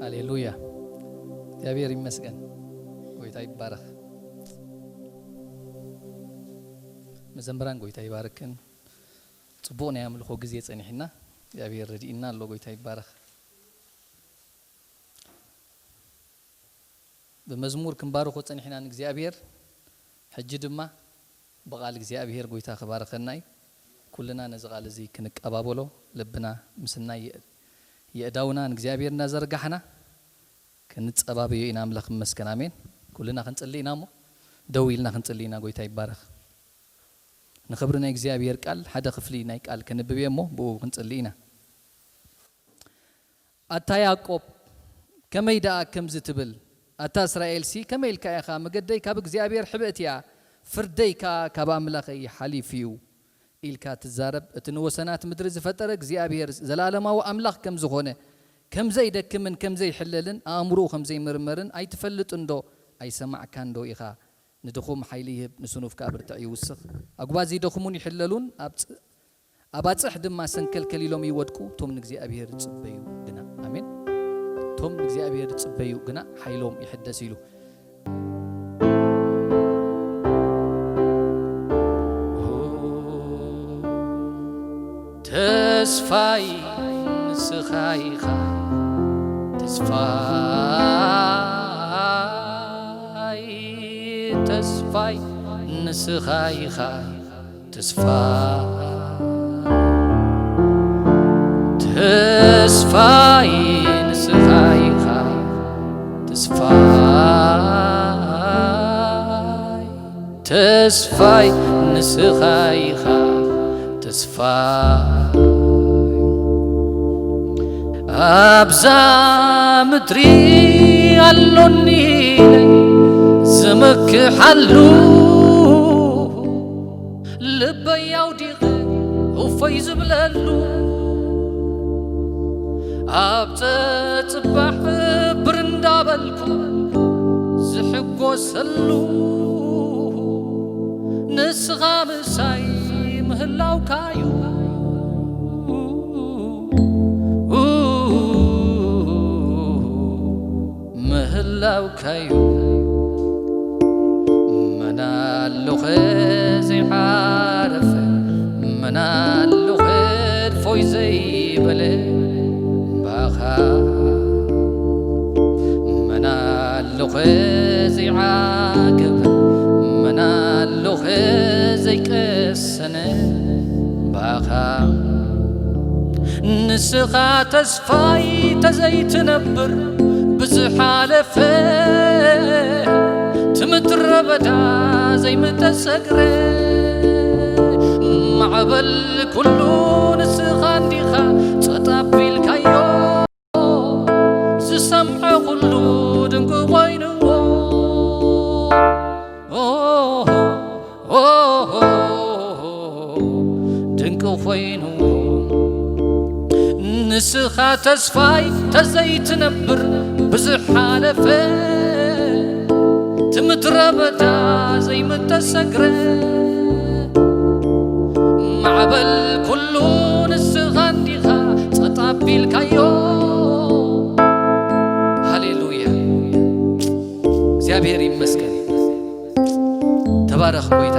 ሃሌሉያ። እግዚኣብሔር ይመስገን። ጎይታ ይባረኽ። መዘምራን ጎይታ ይባርክን። ጽቡቕ ናይ ኣምልኾ ግዜ ጸኒሕና። እግዚኣብሔር ረድኢና ኣሎ። ጎይታ ይባረኽ። ብመዝሙር ክንባርኾ ጸኒሕና ንእግዚኣብሔር። ሕጂ ድማ ብቓል እግዚኣብሔር ጎይታ ክባርኸና እዩ። ኩልና ነዚ ቓል እዚ ክንቀባበሎ ልብና ምስናይ የእ-፣ የእዳውና ንእግዚኣብሔር እናዘርጋሕና ክንጸባበዮ ኢና። ኣምላኽ ይመስገን። ኣሜን። ኩልና ክንጽሊ ኢና እሞ ደው ኢልና ክንጽሊ ኢና። ጎይታ ይባረኽ። ንኽብሪ ናይ እግዚኣብሔር ቃል ሓደ ክፍሊ ናይ ቃል ክንብብ እየ እሞ ብኡ ክንጽሊ ኢና። ኣታ ያዕቆብ፣ ከመይ ደኣ ከምዚ ትብል? ኣታ እስራኤልሲ፣ ከመይ ኢልካ ኢኻ? መገደይ ካብ እግዚኣብሔር ሕብእቲ እያ፣ ፍርደይ ከኣ ካብ ኣምላኸይ ሓሊፉ እዩ ኢልካ ትዛረብ? እቲ ንወሰናት ምድሪ ዝፈጠረ እግዚኣብሔር፣ ዘላለማዊ ኣምላኽ ከም ዝኾነ፣ ከም ዘይደክምን ከም ዘይሕለልን፣ ኣእምሮኡ ከም ዘይምርመርን ኣይትፈልጥንዶ? ኣይሰማዕካንዶ ኢኻ? ንድኹም ሓይሊ ይህብ፣ ንስኑፍ ከኣ ብርትዕ ይውስኽ። ኣጉባዝ ይደኽሙን ይሕለሉን፣ ኣብ ጽ-፣ ኣባጽሕ ድማ ሰንከልከል ኢሎም ይወድቁ፣ እቶም ንእግዚኣብሔር ዝጽበዩ ግና። ኣሜን። እቶም ንእግዚኣብሔር ዝጽበዩ ግና ሓይሎም ይሕደስ ኢሉ። ተስፋይ ንስኻ ኢኻ፣ ተስፋይ፣ ተስፋይ ንስኻ ኢኻ፣ ተስፋ፣ ተስፋይ ንስኻ ኢኻ፣ ተስፋይ፣ ተስፋይ ንስኻ ኢኻ፣ ተስፋይ። ኣብዛ ምድሪ ኣሎኒ ኢለ ዝመክሓሉ፣ ልበይ ኣውዲቐ እፎይ ዝብለሉ፣ ኣብ ጸጽባሕ ብር እንዳበልኩ ዝሕጎሰሉ፣ ንስኻ ምሳይ ምህላውካዩ፣ ምህላውካዩ። መን ኣሎኸ ዘይዓረፈ፣ መን ኣሎኸ ድፎይ ዘይበለ ባኻ? መን ኣሎኸ ዘይዓገበ፣ መን ኣሎኸ ዘይቀሰነ ባኻ? ንስኻ ተስፋይ ተዘይትነብር፣ ብዝሓለፈ ትምድረ በዳ ዘይምተሰግረ፣ ማዕበል ኩሉ ንስኻ እንዲኻ ጸጥ ኣቢልካዮ፣ ዝሰምዖ ኩሉ ድንቂ ኮይንዎ። ድንቂ ኮይኑ፣ ንስኻ ተስፋይ ተዘይትነብር፣ ብዝሓለፈ ትምድረ በዳ ዘይምተሰግረ፣ ማዕበል ኩሉ ንስኻ እንዲኻ ጸጥ ኣቢልካዮ። ሃሌሉያ። እግዚኣብሔር ይመስገን። ተባረኽ ጎይታ።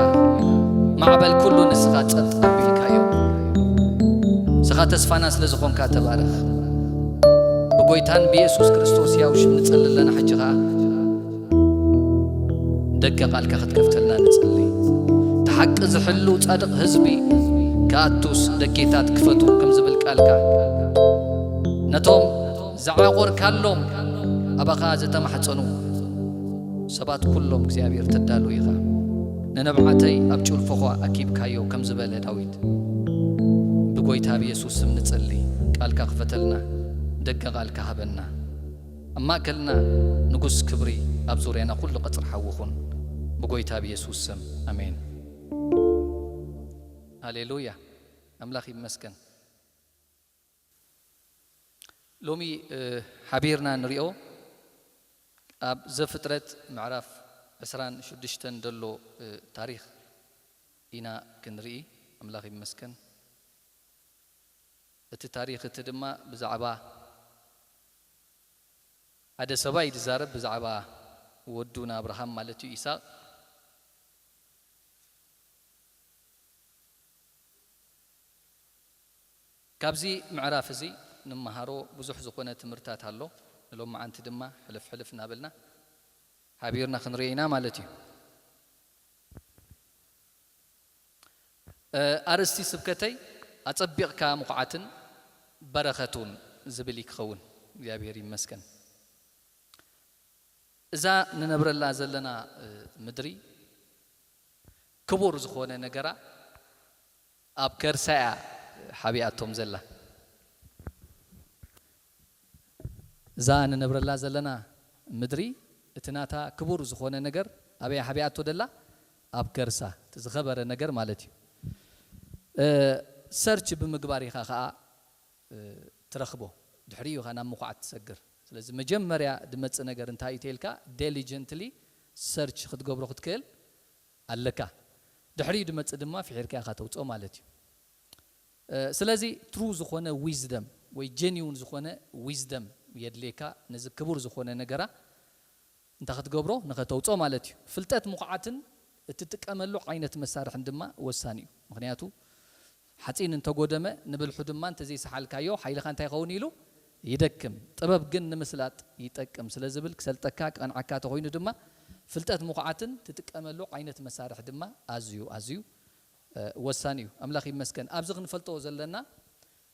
ማዕበል ኩሉ ንስኻ ጸጥ ኣቢልካዮ። ንስኻ ተስፋና ስለ ዝኾንካ ተባረኽ። ብጎይታን ብየሱስ ክርስቶስ ያው ሽም ንጸሊ ኣለና። ሕጂ ኸኣ ደገ ቃልካ ክትከፍተልና ንጸሊ። እቲ ሓቂ ዝሕሉ ጻድቕ ህዝቢ ክኣቱስ ደጌታት ክፈቱ ከም ዝብል ቃልካ፣ ነቶም ዝዓቖርካሎም ኣባኻ ዝተማሕጸኑ ሰባት ኩሎም እግዚኣብሔር ተዳሉ ኢኻ። ንነብዓተይ ኣብ ጭልፎኻ ኣኪብካዮ ከም ዝበለ ዳዊት፣ ብጎይታ ብየሱስ ስም ንጸሊ። ቃልካ ክፈተልና፣ ደገ ቃልካ ሃበና። ኣብ ማእከልና ንጉስ ክብሪ፣ ኣብ ዙርያና ኩሉ ቀጽሪ ሓዊ ኩን። ብጎይታ ብየሱስ ስም፣ ኣሜን። ሃሌሉያ። ኣምላኽ ይመስገን። ሎሚ፣ እ፣ ሓቢርና ንሪኦ ኣብ ዘፍጥረት ምዕራፍ ዕስራን ሽዱሽተን ዘሎ፣ እ፣ ታሪኽ ኢና ክንርኢ። ኣምላኽ ይመስገን። እቲ ታሪኽ እቲ ድማ ብዛዕባ ሓደ ሰብኣይ ዝዛረብ ብዛዕባ ወዱ ንኣብርሃም ማለት እዩ ኢሳቕ። ካብዚ ምዕራፍ እዚ ንመሃሮ ብዙሕ ዝኾነ ትምህርታት ኣሎ። ንሎማዓንቲ ድማ ሕልፍ ሕልፍ እናበልና ሓቢርና ክንሪኦ ኢና ማለት እዩ። ኣርእስቲ ስብከተይ ኣጸቢቕካ ምኹዓትን በረኸቱን ዝብል እዩ ክኸውን። እግዚኣብሔር ይመስገን። እዛ ንነብረላ ዘለና ምድሪ ክቡር ዝኾነ ነገራ ኣብ ከርሳ እያ ሓቢኣቶም ዘላ። እዛ ንነብረላ ዘለና ምድሪ እቲ ናታ ክቡር ዝኾነ ነገር ኣበይ ሓቢኣቶ ደላ? ኣብ ከርሳ፣ እቲ ዝኸበረ ነገር ማለት እዩ። ሰርች ብምግባር ኢኻ ከዓ ትረኽቦ። ድሕሪኡ ኢኻ ናብ ምኹዓት ትሰግር። ስለዚ መጀመርያ ድመፅእ ነገር እንታይ እዩ ተልካ? ዴሊጀንትሊ ሰርች ክትገብሮ ክትክእል ኣለካ። ድሕሪኡ ድመፅእ ድማ ፍሒርካ ኢኻ ተውፅኦ ማለት እዩ። ስለዚ ትሩ ዝኾነ ዊዝደም ወይ ጀኒውን ዝኾነ ዊዝደም የድልየካ። ነዚ ክቡር ዝኾነ ነገራ እንታይ ክትገብሮ ንኸተውፅኦ ማለት እዩ። ፍልጠት ምኹዓትን እትጥቀመሉ ዓይነት መሳርሕን ድማ ወሳኒ እዩ። ምክንያቱ ሓፂን እንተጎደመ ንብልሑ ድማ እንተዘይሰሓልካዮ ሓይልኻ እንታይ ይኸውን ኢሉ ይደክም። ጥበብ ግን ንምስላጥ ይጠቅም ስለ ዝብል ክሰልጠካ ክቐንዓካ ተኾይኑ ድማ ፍልጠት ምኹዓትን ትጥቀመሉ ዓይነት መሳርሒ ድማ ኣዝዩ ኣዝዩ ወሳኒ እዩ። ኣምላኽ ይመስገን። ኣብዚ ክንፈልጦ ዘለና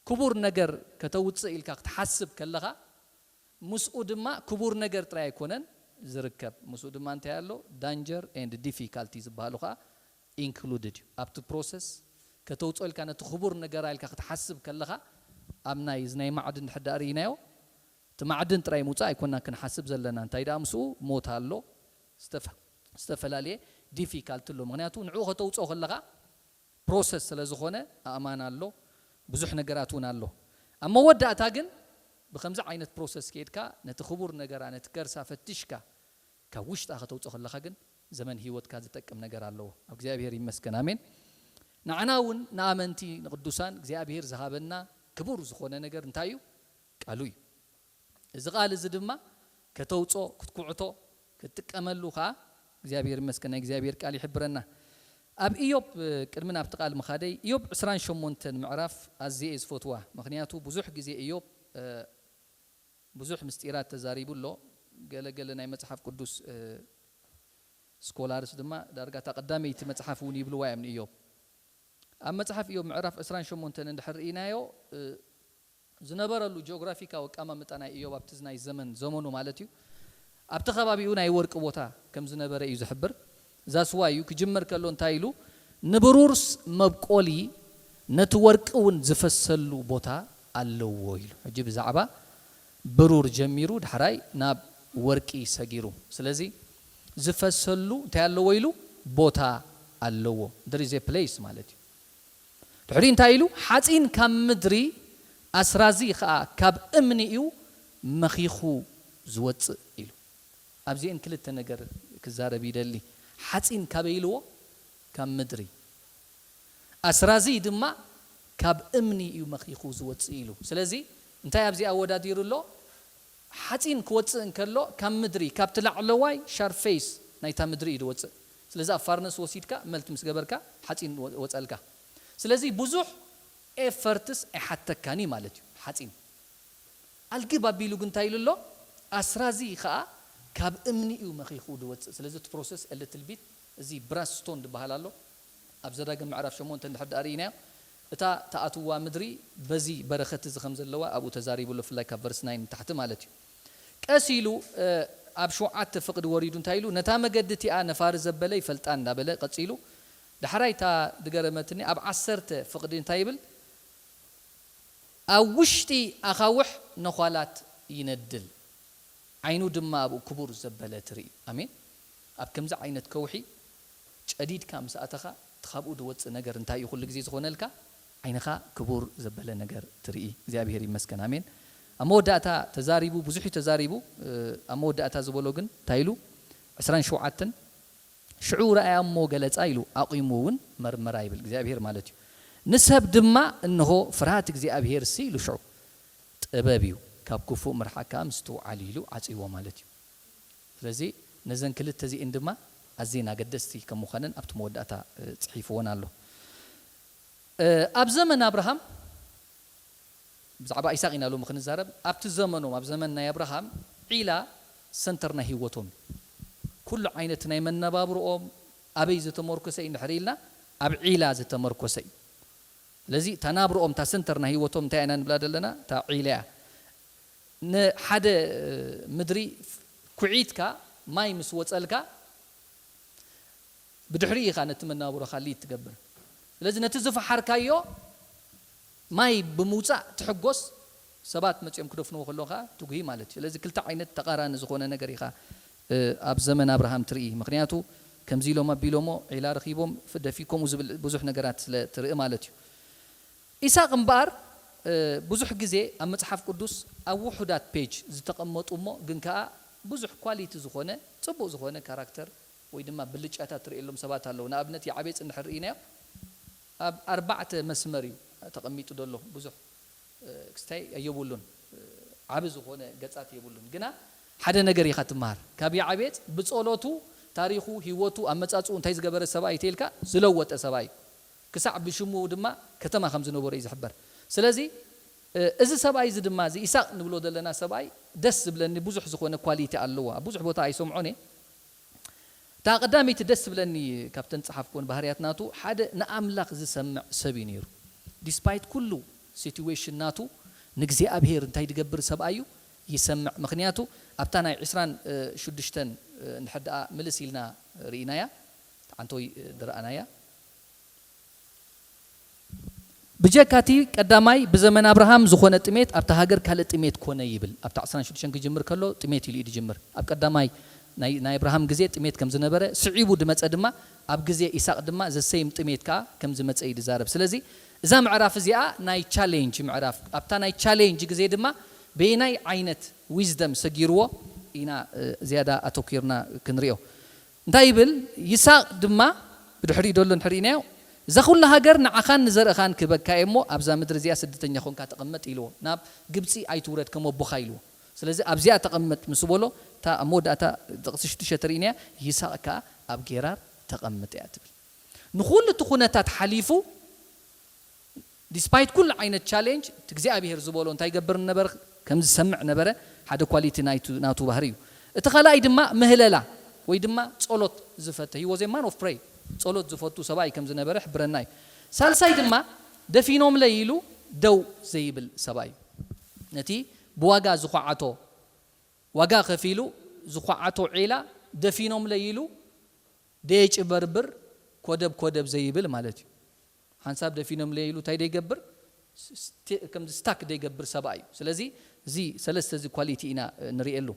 ክቡር ነገር ከተውፅእ ኢልካ ክትሓስብ ከለኻ ምስኡ ድማ ክቡር ነገር ጥራይ ኣይኮነን ዝርከብ። ምስኡ ድማ እንታይ ኣሎ? ዳንጀር ኤንድ ዲፊካልቲ ዝበሃሉ ከዓ ኢንክሉድድ እዩ ኣብቲ ፕሮሰስ። ከተውፅኦ ኢልካ ነቲ ክቡር ነገራ ኢልካ ክትሓስብ ከለኻ ኣብ ናይ እዚ ናይ ማዕድን ድሕር ዳኣ ርኢናዮ እቲ ማዕድን ጥራይ ምውፃእ ኣይኮና ክንሓስብ ዘለና። እንታይ ደኣ ምስኡ ሞት ኣሎ፣ ዝተፈላለየ ዲፊካልቲ ኣሎ። ምክንያቱ ንዕኡ ከተውፅኦ ከለኻ ፕሮሰስ ስለ ዝኾነ ኣእማን ኣሎ፣ ብዙሕ ነገራት እውን ኣሎ። ኣብ መወዳእታ ግን ብከምዚ ዓይነት ፕሮሰስ ከይድካ ነቲ ክቡር ነገራ ነቲ ከርሳ ፈትሽካ ካብ ውሽጣ ከተውፅኦ ከለኻ ግን ዘመን ህይወትካ ዝጠቅም ነገር ኣለዎ። ኣብ እግዚኣብሔር ይመስገን። ኣሜን። ንዓና እውን ንኣመንቲ ንቅዱሳን እግዚኣብሔር ዝሃበና ክቡር ዝኾነ ነገር እንታይ እዩ? ቃሉ እዩ። እዚ ቃል እዚ ድማ ከተውፅኦ ክትኩዕቶ ክትጥቀመሉ ከዓ እግዚኣብሔር ይመስገን ናይ እግዚኣብሔር ቃል ይሕብረና። ኣብ ኢዮብ ቅድሚ ናብቲ ቃል ምኻደይ ኢዮብ ዕስራን ሸሞንተን ምዕራፍ ኣዝየ እየ ዝፈትዋ። ምክንያቱ ብዙሕ ግዜ ኢዮብ ብዙሕ ምስጢራት ተዛሪቡ ኣሎ። ገለገለ ናይ መፅሓፍ ቅዱስ ስኮላርስ ድማ ዳርጋ እታ ቀዳመይቲ መፅሓፍ እውን ይብልዋ እዮም ንኢዮብ። ኣብ መፅሓፍ ኢዮብ ምዕራፍ ዕስራን ሸሞንተን እንድሕር ርኢናዮ ዝነበረሉ ጂኦግራፊካዊ ኣቀማምጣ ናይ ኢዮብ ኣብቲ ናይ ዘመን ዘመኑ ማለት እዩ ኣብቲ ከባቢኡ ናይ ወርቂ ቦታ ከም ዝነበረ እዩ ዝሕብር። ዛስዋ እዩ ክጅመር ከሎ እንታይ ኢሉ ንብሩርስ መብቆሊ ነቲ ወርቂ እውን ዝፈሰሉ ቦታ ኣለዎ ኢሉ። ሕጂ ብዛዕባ ብሩር ጀሚሩ ዳሕራይ ናብ ወርቂ ሰጊሩ። ስለዚ ዝፈሰሉ እንታይ ኣለዎ ኢሉ ቦታ ኣለዎ። There is a place ማለት እዩ። ድሕሪ እንታይ ኢሉ ሓፂን ካብ ምድሪ ኣስራዚ ከዓ ካብ እምኒ እዩ መኺኹ ዝወፅእ ኢሉ። ኣብዚአን ክልተ ነገር ክዛረብ ይደሊ። ሓፂን ካበይ ኢልዎ? ካብ ምድሪ። ኣስራዚ ድማ ካብ እምኒ እዩ መኺኹ ዝወፅእ ኢሉ። ስለዚ እንታይ ኣብዚ ኣወዳዲሩ ኣሎ? ሓፂን ክወፅእ እንከሎ ካብ ምድሪ ካብቲ ላዕለዋይ ሻርፌስ ናይታ ምድሪ እዩ ዝወፅእ። ስለዚ ኣብ ፋርነስ ወሲድካ መልት ምስ ገበርካ ሓፂን ወፀልካ። ስለዚ ብዙሕ ኤፈርትስ ኣይሓተካኒ ማለት እዩ። ሓፂን ኣልግብ ኣቢሉ ግን እንታይ ኢሉ ኣሎ? ኣስራዚ ከዓ ካብ እምኒ እዩ መኺኹ ዝወፅእ። ስለዚ እቲ ፕሮሰስ ኤልትልቢት እዚ ብራስቶን ዝበሃል ኣሎ። ኣብ ዘዳግም ምዕራፍ ሸሞንተ እንድሕር ዳኣ ርኢናዮ እታ ተኣትዋ ምድሪ በዚ በረኸት እዚ ከም ዘለዋ ኣብኡ ተዛሪቡ ኣሎ። ብፍላይ ካብ ቨርስ ናይን ንታሕቲ ማለት እዩ። ቀስ ኢሉ ኣብ ሸውዓተ ፍቕዲ ወሪዱ እንታይ ኢሉ ነታ መገዲ እቲኣ ነፋሪ ዘበለ ይፈልጣ እንዳበለ ቀፂሉ ዳሕራይ እታ ድገረመትኒ ኣብ ዓሰርተ ፍቕዲ እንታይ ይብል? ኣብ ውሽጢ ኣኻውሕ ነዃላት ይነድል፣ ዓይኑ ድማ ኣብኡ ክቡር ዘበለ ትርኢ። ኣሜን። ኣብ ከምዚ ዓይነት ከውሒ ጨዲድካ ምስ ኣተኻ እቲ ካብኡ ዝወፅእ ነገር እንታይ እዩ? ኩሉ ግዜ ዝኾነልካ ዓይንኻ ክቡር ዘበለ ነገር ትርኢ። እግዚኣብሔር ይመስገን። ኣሜን። ኣብ መወዳእታ ተዛሪቡ፣ ብዙሕ እዩ ተዛሪቡ። ኣብ መወዳእታ ዝበሎ ግን እንታይ ኢሉ? ዕስራን ሸውዓተን ሽዑ ረኣያ እሞ ገለጻ ኢሉ ኣቑሙ እውን መርመራ ይብል እግዚኣብሔር ማለት እዩ። ንሰብ ድማ እንሆ ፍርሃት እግዚኣብሔር ሲ ኢሉ ሽዑ ጥበብ እዩ። ካብ ክፉእ ምርሓቅ ከኣ ምስትውዓል ኢሉ ዓጽይዎ ማለት እዩ። ስለዚ ነዘን ክልተ እዚኤን ድማ ኣዝየን ኣገደስቲ ከም ምዃነን ኣብቲ መወዳእታ፣ እ፣ ጽሒፍወን ኣሎ። እ፣ ኣብ ዘመን ኣብርሃም፣ ብዛዕባ ይስሐቅ ኢና ሎሚ ክንዛረብ፣ ኣብቲ ዘመኖም፣ ኣብ ዘመን ናይ ኣብርሃም ዒላ ሰንተር ናይ ህይወቶም እዩ። ኩሉ ዓይነት ናይ መነባብሮኦም ኣበይ ዝተመርኮሰ እዩ እንድሕር ኢልና፣ ኣብ ዒላ ዝተመርኮሰ እዩ። ስለዚ እታ ናብርኦም፣ እታ ሰንተር ናይ ህይወቶም እንታይ ኢና ንብላ ዘለና? እታ ዒላ እያ። ንሓደ፣ እ፣ ምድሪ ኩዒትካ ማይ ምስ ወጸልካ፣ ብድሕሪ ኢኻ ነቲ መነባብሮኻ ሊድ ትገብር። ስለዚ ነቲ ዝፈሓርካዮ ማይ ብምውጻእ ትሕጎስ፣ ሰባት መጺኦም ክደፍንዎ ከለዉ ከኣ ትጉሂ ማለት እዩ። ስለዚ ክልተ ዓይነት ተቓራኒ ዝኾነ ነገር ኢኻ፣ እ፣ ኣብ ዘመን ኣብርሃም ትርኢ። ምኽንያቱ ከምዚ ኢሎም ኣቢሎሞ ዒላ ረኺቦም ፍ-፣ ደፊ ከምኡ ዝብል ብዙሕ ነገራት ስለ ትርኢ ማለት እዩ። ኢሳቅ እምበኣር፣ እ፣ ብዙሕ ግዜ ኣብ መጽሓፍ ቅዱስ ኣብ ውሑዳት ፔጅ ዝተቐመጡ እሞ ግን ከኣ ብዙሕ ኳሊቲ ዝኾነ፣ ጽቡቕ ዝኾነ ካራክተር ወይ ድማ ብልጫታት ትርእየሎም ሰባት ኣለዉ። ንኣብነት ያዕቤጽ እንድሕር ርኢናዮ ኣብ ኣርባዕተ መስመር እዩ ተቐሚጡ ዘሎ። ብዙሕ፣ እ፣ ክስታይ የብሉን፣ እ፣ ዓቢ ዝኾነ ገጻት የብሉን። ግና ሓደ ነገር ኢኻ ትመሃር። ካብ ያዕቤጽ ብጸሎቱ፣ ታሪኹ፣ ህይወቱ፣ ኣመጻጽኡ እንታይ ዝገበረ ሰብኣይ ተይልካ ዝለወጠ ሰብኣይ እዩ። ክሳዕ ብሽሙ ድማ ከተማ ከም ዝነበሮ እዩ ዝሕበር። ስለዚ፣ እ፣ እዚ ሰብኣይ እዚ ድማ፣ እዚ ኢሳቅ ንብሎ ዘለና ሰብኣይ ደስ ዝብለኒ ብዙሕ ዝኾነ ኳሊቲ ኣለዎ። ኣብ ብዙሕ ቦታ ኣይሰምዖን እየ። እታ ቀዳመይቲ ደስ ዝብለኒ ካብተን ጸሓፍኩወን ባህርያት ናቱ፣ ሓደ ንኣምላኽ ዝሰምዕ ሰብ እዩ ነይሩ። ዲስፓይት ኩሉ ሲትዌሽን ናቱ፣ ንእግዚኣብሔር እንታይ ዝገብር ሰብኣይ እዩ? ይሰምዕ። ምኽንያቱ ኣብታ ናይ ዕስራን ሽዱሽተን፣ እ፣ እንድሕር ደኣ ምልስ ኢልና ርኢናያ፣ ተዓንተወይ፣ እ፣ ዝረኣናያ። ብጀካ እቲ ቀዳማይ ብዘመን ኣብርሃም ዝኾነ ጥሜት ኣብታ ሃገር ካልእ ጥሜት ኮነ ይብል። ኣብታ ዕስራን ሽዱሽተን ክጅምር ከሎ ጥሜት ኢሉ እዩ ዝጅምር። ኣብ ቀዳማይ ናይ፣ ናይ ኣብርሃም ግዜ ጥሜት ከም ዝነበረ፣ ስዒቡ ዝመጸ ድማ ኣብ ግዜ ኢሳቅ ድማ ዘሰይም ጥሜት ከኣ ከም ዝመጸ እዩ ዝዛረብ። ስለዚ እዛ ምዕራፍ እዚኣ ናይ ቻሌንጅ ምዕራፍ፣ ኣብታ ናይ ቻሌንጅ ግዜ ድማ በየናይ ዓይነት ዊዝደም ሰጊርዎ ኢና፣ እ፣ ዝያዳ ኣተኲርና ክንሪኦ። እንታይ ይብል? ይስሐቅ ድማ ብድሕሪኡ ዘሎ እንድሕር ርኢናዮ፣ "እዛ ኩላ ሃገር ንዓኻን ንዘርእኻን ክህበካ እየ እሞ፣ ኣብዛ ምድሪ እዚኣ ስደተኛ ኾንካ ተቐመጥ" ኢልዎ። "ናብ ግብጺ ኣይትውረድ ከም ኣቦኻ" ኢልዎ። ስለዚ ኣብዚኣ ተቐመጥ ምስ በሎ፣ እታ ኣብ መወዳእታ ጥቕሲ ሽዱሽተ ተርኢናያ፣ ይስሐቅ ከኣ ኣብ ጌራር ተቐምጥ እያ ትብል። ንኹሉ እቲ ኩነታት ሓሊፉ፣ ዲስፓይት ኩሉ ዓይነት ቻሌንጅ፣ እቲ እግዚኣብሔር ዝበሎ እንታይ ይገብር ነበረ? ከም ዝሰምዕ ነበረ። ሓደ ኳሊቲ ናይቱ፣ ናቱ ባህሪ እዩ። እቲ ካልኣይ ድማ ምህለላ ወይ ድማ ጸሎት ዝፈተ፣ he was a man of prayer፣ ጸሎት ዝፈቱ ሰብኣይ ከም ዝነበረ ይሕብረና እዩ። ሳልሳይ ድማ ደፊኖምለይ ኢሉ ደው ዘይብል ሰብኣይ እዩ። ነቲ ብዋጋ ዝኳዓቶ፣ ዋጋ ከፊሉ ዝኳዓቶ ዒላ ደፊኖምለይ ኢሉ ደየጭበርብር፣ ኮደብ ኮደብ ዘይብል ማለት እዩ። ሓንሳብ ደፊኖምለይ ኢሉ እንታይ ደይገብር? ስቴ-፣ ከምዚ ስታክ ደይገብር ሰብኣይ እዩ። ስለዚ እዚ ሰለስተ እዚ ኳሊቲ ኢና፣ እ፣ ንርእየሉ።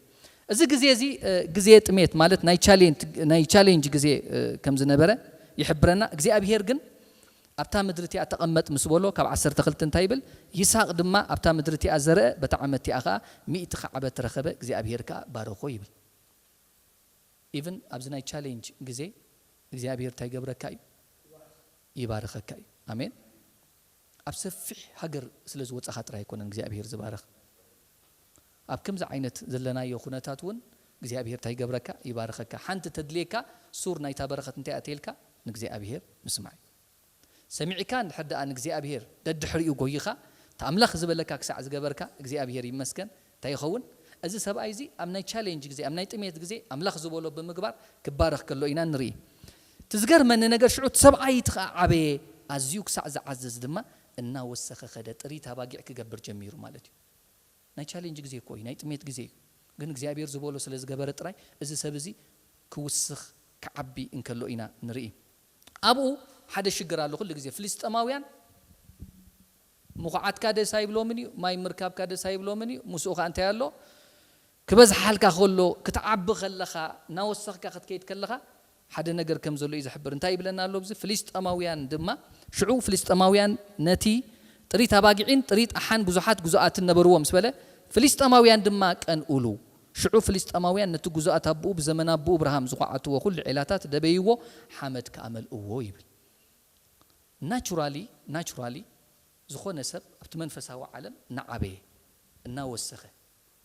እዚ ግዜ እዚ፣ እ፣ ግዜ ጥሜት ማለት ናይ ቻሌንጅ፣ ናይ ቻሌንጅ ግዜ፣ እ፣ ከም ዝነበረ ይሕብረና። እግዚኣብሄር ግን ኣብታ ምድሪ እቲኣ ተቐመጥ ምስ በሎ ካብ ዓሰርተ ክልተ እንታይ ይብል? ይስሐቅ ድማ ኣብታ ምድሪ እቲኣ ዘርአ፣ በታ ዓመት እቲኣ ኸኣ ሚእቲ ኻዕበት ረኸበ፣ እግዚኣብሄር ከኣ ባረኾ ይብል። ኢቭን ኣብዚ ናይ ቻሌንጅ ግዜ እግዚኣብሄር እንታይ ይገብረካ እዩ? ይባርኸካ እዩ። ኣሜን። ኣብ ሰፊሕ ሃገር ስለ ዝወጻኻ ጥራይ ኣይኮነን እግዚኣብሄር ዝባርኽ። ኣብ ከምዚ ዓይነት ዘለናዮ ኩነታት እውን እግዚኣብሄር እንታይ ይገብረካ? ይባርኸካ። ሓንቲ ተድልየካ ሱር ናይታ በረኸት እንታይ ኣትየልካ? ንእግዚኣብሄር ምስማዕ እዩ። ሰሚዕካ እንድሕር ደኣ ንእግዚኣብሄር ደድሕሪኡ ጎይኻ፣ እቲ ኣምላኽ ዝበለካ ክሳዕ ዝገበርካ እግዚኣብሄር ይመስገን። እንታይ ይኸውን? እዚ ሰብኣይ እዚ ኣብ ናይ ቻሌንጅ ግዜ፣ ኣብ ናይ ጥሜት ግዜ ኣምላኽ ዝበሎ ብምግባር ክባረኽ ከሎ ኢና ንርኢ። እቲ ዝገርመኒ ነገር ሽዑ እቲ ሰብኣይ እቲ ኸኣ ዓበየ፣ ኣዝዩ ክሳዕ ዝዓዝዝ ድማ እናወሰኸ ኸደ፣ ጥሪት ኣባጊዕ ክገብር ጀሚሩ ማለት እዩ። ናይ ቻሌንጅ ግዜ እኮ እዩ፣ ናይ ጥሜት ግዜ እዩ። ግን እግዚኣብሔር ዝበሎ ስለ ዝገበረ ጥራይ እዚ ሰብ እዚ ክውስኽ ክዓቢ እንከሎ ኢና ንርኢ። ኣብኡ ሓደ ሽግር ኣሎ። ኩሉ ግዜ ፍልስጤማውያን ምኹዓትካ ደስ ኣይብሎምን እዩ፣ ማይ ምርካብካ ደስ ኣይብሎምን እዩ። ምስኡ ኸኣ እንታይ ኣሎ? ክበዝሓልካ ከሎ፣ ክትዓቢ ከለኻ፣ እናወሰኽካ ክትከይድ ከለኻ ሓደ ነገር ከም ዘሎ እዩ ዝሕብር። እንታይ ይብለና ኣሎ ኣብዚ? ፍልስጤማውያን ድማ፣ ሽዑ ፍልስጤማውያን ነቲ ጥሪት ኣባጊዕን ጥሪት ኣሓን ብዙሓት ግዙኣትን ነበርዎ ምስ በለ፣ ፍልስጤማውያን ድማ ቀንኡሉ። ሽዑ ፍልስጤማውያን ነቲ ግዙኣት ኣቦኡ ብዘመን ኣቦኡ እብርሃም ዝኹዓትዎ ኩሉ ዒላታት ደበይዎ፣ ሓመድ ከኣ መልእዎ ይብል። ናቹራሊ፣ ናቹራሊ ዝኾነ ሰብ ኣብቲ መንፈሳዊ ዓለም እናዓበየ፣ እናወሰኸ፣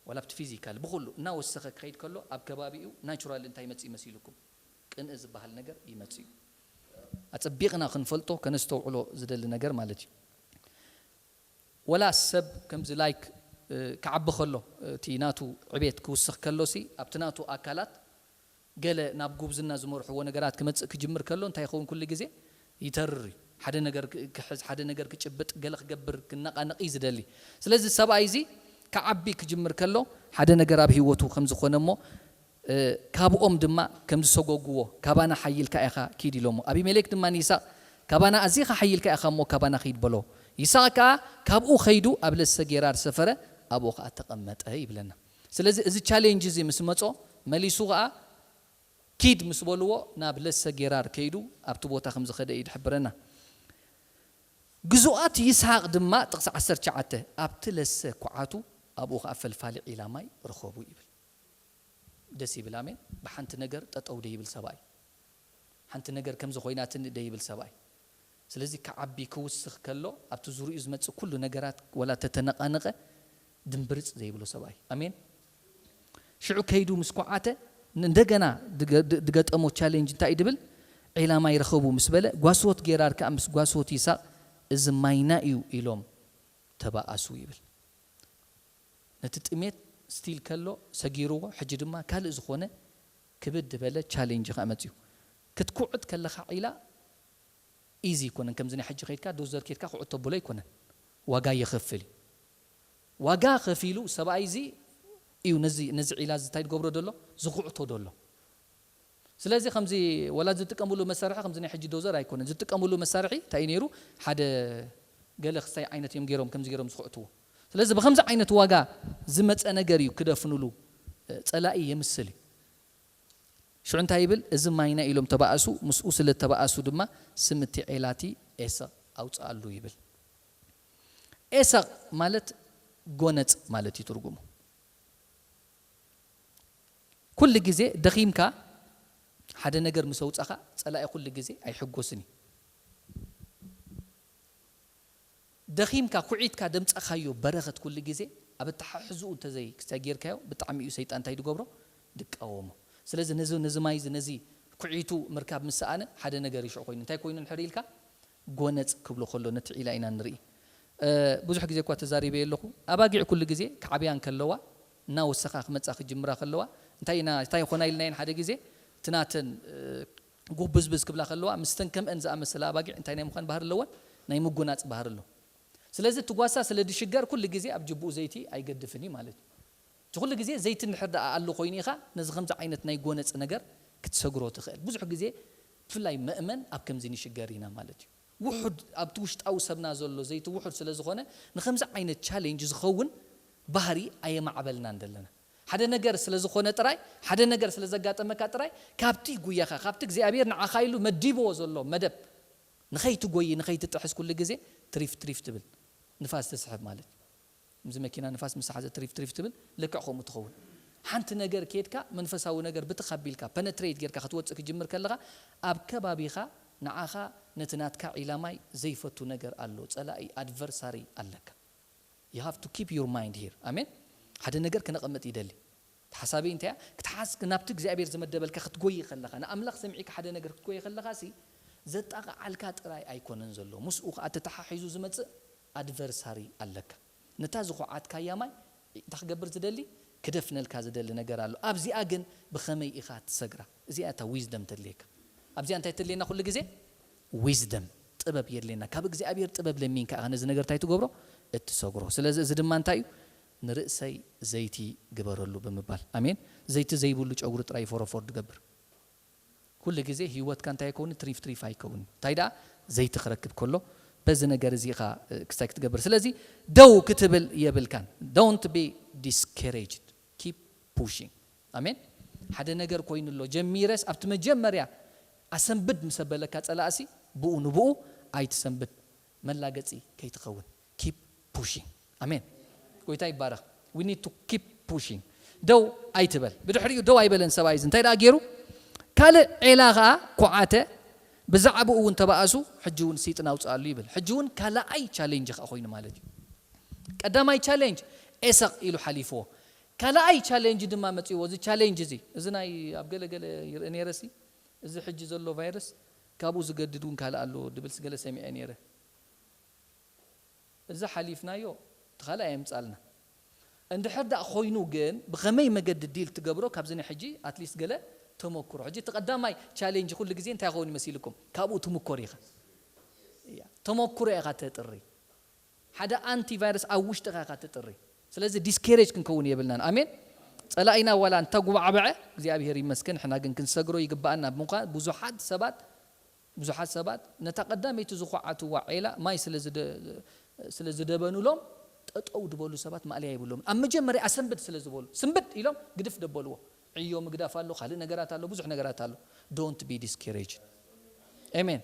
ዋላ ኣብቲ ፊዚካል ብኹሉ እናወሰኸ ክኸይድ ከሎ ኣብ ከባቢኡ ናቹራል እንታይ ይመጽእ ይመሲልኩም? ቅንእ ዝበሃል ነገር ይመጽእ እዩ። ኣጸቢቕና ክንፈልጦ ከነስተውዕሎ ዝደሊ ነገር ማለት እዩ። ወላ ሰብ ከምዚ ላይክ ክዓቢ ከሎ እቲ ናቱ ዕቤት ክውስኽ ከሎሲ ኣብቲ ናቱ ኣካላት ገለ ናብ ጉብዝና ዝመርሕዎ ነገራት ክመጽእ ክጅምር ከሎ እንታይ ይኸውን? ኩሉ ግዜ ይተርር እዩ። ሓደ ነገር ክሕዝ፣ ሓደ ነገር ክጭብጥ፣ ገለ ክገብር ክነቓነቕ እዩ ዝደሊ። ስለዚ ሰብኣይ እዚ ክዓቢ ክጅምር ከሎ ሓደ ነገር ኣብ ህይወቱ ከም ዝኾነ እሞ ካብኦም ድማ ከም ዝሰጎግዎ ካባና ሓይልካ ኢኻ ኪድ ኢሎሞ። ኣቢሜሌክ ድማ ንይስሐቅ ካባና ኣዚኻ ሓይልካ ኢኻ እሞ ካባና ኪድ በሎ። ይስሐቅ ከኣ ካብኡ ከይዱ ኣብ ለሰ ጌራር ሰፈረ፣ ኣብኡ ከኣ ተቐመጠ ይብለና። ስለዚ እዚ ቻሌንጅ እዚ ምስ መጾ መሊሱ ከኣ ኪድ ምስ በልዎ ናብ ለሰ ጌራር ከይዱ ኣብቲ ቦታ ከም ዝኸደ እዩ ዝሕብረና። ግዙኣት ይስሐቅ ድማ ጥቕሲ ዓሰርተ ትሽዓተ ኣብቲ ለሰ ኩዓቱ ኣብኡ ከኣ ፈልፋሊ ዒላ ማይ ረኸቡ ይብል። ደስ ይብል። ኣሜን። ብሓንቲ ነገር ጠጠው ደይብል ሰብኣይ፣ ሓንቲ ነገር ከምዚ ኮይናትኒ ደይብል ሰብኣይ። ስለዚ ክዓቢ ክውስኽ ከሎ ኣብቲ ዙሪኡ ዝመጽእ ኩሉ ነገራት ወላ ተተነቓነቐ ድምብርጽ ዘይብሎ ሰብኣይ። ኣሜን። ሽዑ ከይዱ ምስ ኩዓተ እንደገና ድገጠሞ ቻሌንጅ እንታይ እዩ ድብል? ዒላ ማይ ረኸቡ ምስ በለ ጓስወት ጌራር ከኣ ምስ ጓስወት ይስሐቅ እዚ ማይና እዩ ኢሎም ተባኣሱ ይብል። ነቲ ጥሜት ስቲል ከሎ ሰጊርዎ፣ ሕጂ ድማ ካልእ ዝኾነ ክብድ ዝበለ ቻሌንጅ ከኣ መጽዩ። ክትኩዕት ከለኻ ዒላ ኢዚ ኣይኮነን። ከምዚ ናይ ሕጂ ከይድካ ዶዘር ከይድካ ኩዕቶ ብሎ ኣይኮነን። ዋጋ የኸፍል እዩ። ዋጋ ከፊሉ ሰብኣይ እዚ እዩ ነዚ ነዚ ዒላ እዚ እንታይ ዝገብሮ ዘሎ? ዝኹዕቶ ዘሎ። ስለዚ ከምዚ ወላ ዝጥቀምሉ መሳርሒ ከምዚ ናይ ሕጂ ዶዘር ኣይኮነን። ዝጥቀምሉ መሳርሒ እንታይ እዩ ነይሩ? ሓደ ገለ ክስታይ ዓይነት እዮም ገይሮም ከምዚ ገይሮም ዝኹዕትዎ። ስለዚ ብከምዚ ዓይነት ዋጋ ዝመጸ ነገር እዩ ክደፍንሉ ጸላኢ የምስል እዩ። ሽዑ እንታይ ይብል? እዚ ማይና ኢሎም ተባእሱ፣ ምስኡ ስለ ተባእሱ ድማ ስም እቲ ዔላቲ ኤሰቕ ኣውፅኣሉ ይብል። ኤሰቕ ማለት ጎነፅ ማለት እዩ ትርጉሙ። ኩሉ ግዜ ደኺምካ ሓደ ነገር ምስ ኣውፃኻ ፀላኢ ኩሉ ግዜ ኣይሕጎስን እዩ። ደኺምካ ኩዒትካ ደምፃኻዮ በረኸት ኩሉ ግዜ ኣብ ኣተሓሕዝኡ እንተዘይ ክስታይ ጌርካዮ ብጣዕሚ እዩ ሰይጣን እንታይ ዝገብሮ? ድቃወሞ። ስለዚ ነዚ ነዚ ማይ እዚ ነዚ ኩዒቱ ምርካብ ምስ ሰኣነ ሓደ ነገር ይሽዑ ኮይኑ እንታይ ኮይኑ እንድሕር ኢልካ ጎነፅ ክብሎ ከሎ ነቲ ዒላ ኢና ንርኢ። ብዙሕ ግዜ እኳ ተዛሪበ ኣለኹ። ኣባጊዕ ኩሉ ግዜ ክዓብያ እንከለዋ እናወሰኻ ክመፃ ክጅምራ ከለዋ እንታይ ኢና እንታይ ይኾና ኢልናየን ሓደ ግዜ እቲ ናተን ጉብዝብዝ ክብላ ከለዋ ምስተን ከምአን ዝኣመሰላ ኣባጊዕ እንታይ ናይ ምዃን ባህሪ ኣለወን? ናይ ምጉናፅ ባህሪ ኣሎ። ስለዚ እቲ ጓሳ ስለ ዝሽገር ኩሉ ግዜ ኣብ ጅብኡ ዘይቲ ኣይገድፍን እዩ ማለት እዩ። እቲ ኩሉ ግዜ ዘይቲ እንድሕር ደኣ ኣሎ ኮይኑ ኢኻ ነዚ ከምዚ ዓይነት ናይ ጎነፅ ነገር ክትሰግሮ ትኽእል። ብዙሕ ግዜ ብፍላይ መእመን ኣብ ከምዚ ንሽገር ኢና ማለት እዩ። ውሑድ ኣብቲ ውሽጣዊ ሰብና ዘሎ ዘይቲ ውሑድ ስለ ዝኾነ ንከምዚ ዓይነት ቻሌንጅ ዝኸውን ባህሪ ኣየማዕበልናን ዘለና። ሓደ ነገር ስለ ዝኾነ ጥራይ ሓደ ነገር ስለ ዘጋጠመካ ጥራይ ካብቲ ጉያኻ ካብቲ እግዚኣብሔር ንዓኻ ኢሉ መዲብዎ ዘሎ መደብ ንኸይትጎይ ንኸይትጥሕስ ኩሉ ግዜ ትሪፍ ትሪፍ ትብል ንፋስ ትስሕብ ማለት እዩ። ምዚ መኪና ንፋስ ምስ ሓዘ ትሪፍ ትሪፍ ትብል ልክዕ ከምኡ ትኸውን። ሓንቲ ነገር ኬድካ መንፈሳዊ ነገር ብትኽ ኣቢልካ ፐነትሬት ጌርካ ክትወፅእ ክጅምር ከለኻ ኣብ ከባቢኻ ንዓኻ ነቲ ናትካ ዒላማይ ዘይፈቱ ነገር ኣሎ። ፀላኢ ኣድቨርሳሪ ኣለካ። You have to keep your mind here. ኣሜን። ሓደ ነገር ክነቐምጥ ይደሊ። ሓሳበይ እንታይ ክትሓዝ ናብቲ እግዚኣብሔር ዝመደበልካ ክትጎይ ከለኻ ንኣምላኽ ሰሚዒካ ሓደ ነገር ክትጎይ ከለኻ ሲ ዘጣቕዓልካ ጥራይ ኣይኮነን ዘሎ ምስኡ ከዓ ተተሓሒዙ ዝመፅእ ኣድቨርሳሪ ኣለካ። ነታ ዝኹዓትካያ ማይ እንታይ ክገብር ዝደሊ? ክደፍነልካ ዝደሊ ነገር ኣሎ። ኣብዚኣ ግን ብኸመይ ኢኻ ትሰግራ? እዚኣ እታ ዊዝደም ተድልየካ። ኣብዚኣ እንታይ ተድልየና ኩሉ ግዜ? ዊዝደም ጥበብ የድልየና። ካብ እግዚኣብሔር ጥበብ ለሚንካ ኢኻ ነዚ ነገር እንታይ ትገብሮ? እትሰግሮ። ስለዚ እዚ ድማ እንታይ እዩ? ንርእሰይ ዘይቲ ግበረሉ ብምባል። ኣሜን። ዘይቲ ዘይብሉ ጨጉሪ ጥራይ ፎረፎር ትገብር። ኩሉ ግዜ ህይወትካ እንታይ ይከውን? ትሪፍ ትሪፍ ኣይከውን። እንታይ ደኣ? ዘይቲ ክረክብ ከሎ በዚ ነገር እዚ ኢኻ ክስታይ ክትገብር። ስለዚ ደው ክትብል የብልካን። Don't be discouraged. Keep pushing. ኣሜን። ሓደ ነገር ኮይኑ ኣሎ ጀሚረስ ኣብቲ መጀመርያ ኣሰንብድ ምስ ኣበለካ ጸላእሲ ብኡ ንብኡ ኣይትሰንብድ። መላገጺ ከይትኸውን። Keep pushing. ኣሜን። ጎይታ ይባረኽ። We need to keep pushing. ደው ኣይትበል። ብድሕሪኡ ደው ኣይበለን ሰብኣይ እዚ እንታይ ደኣ ገይሩ? ካልእ ዔላ ኸኣ ኩዓተ። ብዛዕባኡ እውን ተባእሱ። ሕጂ እውን ሰይጥን ኣውፅኣሉ ይብል። ሕጂ እውን ካልኣይ ቻሌንጅ ኸኣ ኮይኑ ማለት እዩ። ቀዳማይ ቻሌንጅ ኤሰቕ ኢሉ ሓሊፍዎ። ካልኣይ ቻሌንጅ ድማ መፅዎ። እዚ ቻሌንጅ እዚ እዚ ናይ ኣብ ገለ ገለ ይርኢ ነይረ ሲ እዚ ሕጂ ዘሎ ቫይረስ ካብኡ ዝገድድ እውን ካልእ ኣሎ ድብል ገለ ሰሚዐ ነይረ። እዚ ሓሊፍናዮ እቲ ካልእ ኣየምፃልና። እንድሕር ዳእ ኮይኑ ግን ብኸመይ መገዲ ዲል ትገብሮ ካብዚ ናይ ሕጂ ኣትሊስት ገለ ተመክሮ። ሕጂ እቲ ቀዳማይ ቻሌንጅ ኩሉ ግዜ እንታይ ይኸውን ይመሲልኩም? ካብኡ ትምኮር ኢኻ። እያ፣ ተመክሮ ኢኻ ተጥሪ። ሓደ ኣንቲቫይረስ ኣብ ውሽጥኻ ኢኻ ተጥሪ። ስለዚ ዲስኬሬጅ ክንከውን የብልናን። ኣሜን። ጸላኢና ዋላ እንተጉባዕበዐ እግዚኣብሔር ይመስገን፣ ንሕና ግን ክንሰግሮ ይግባኣና ብምዃን ብዙሓት ሰባት ብዙሓት ሰባት ነታ ቀዳመይቲ ዝኹዓትዋ ዒላ ማይ ስለ ዝደ- ስለ ዝደበኑሎም ጠጠው ዝበሉ ሰባት ማእለያ ይብሎም። ኣብ መጀመርያ ኣሰንብድ ስለ ዝበሉ ስንብድ ኢሎም ግድፍ ደበልዎ። ዕዮ ምግዳፍ ኣሎ፣ ካልእ ነገራት ኣሎ፣ ብዙሕ ነገራት ኣሎ። Don't be discouraged. ኣሜን።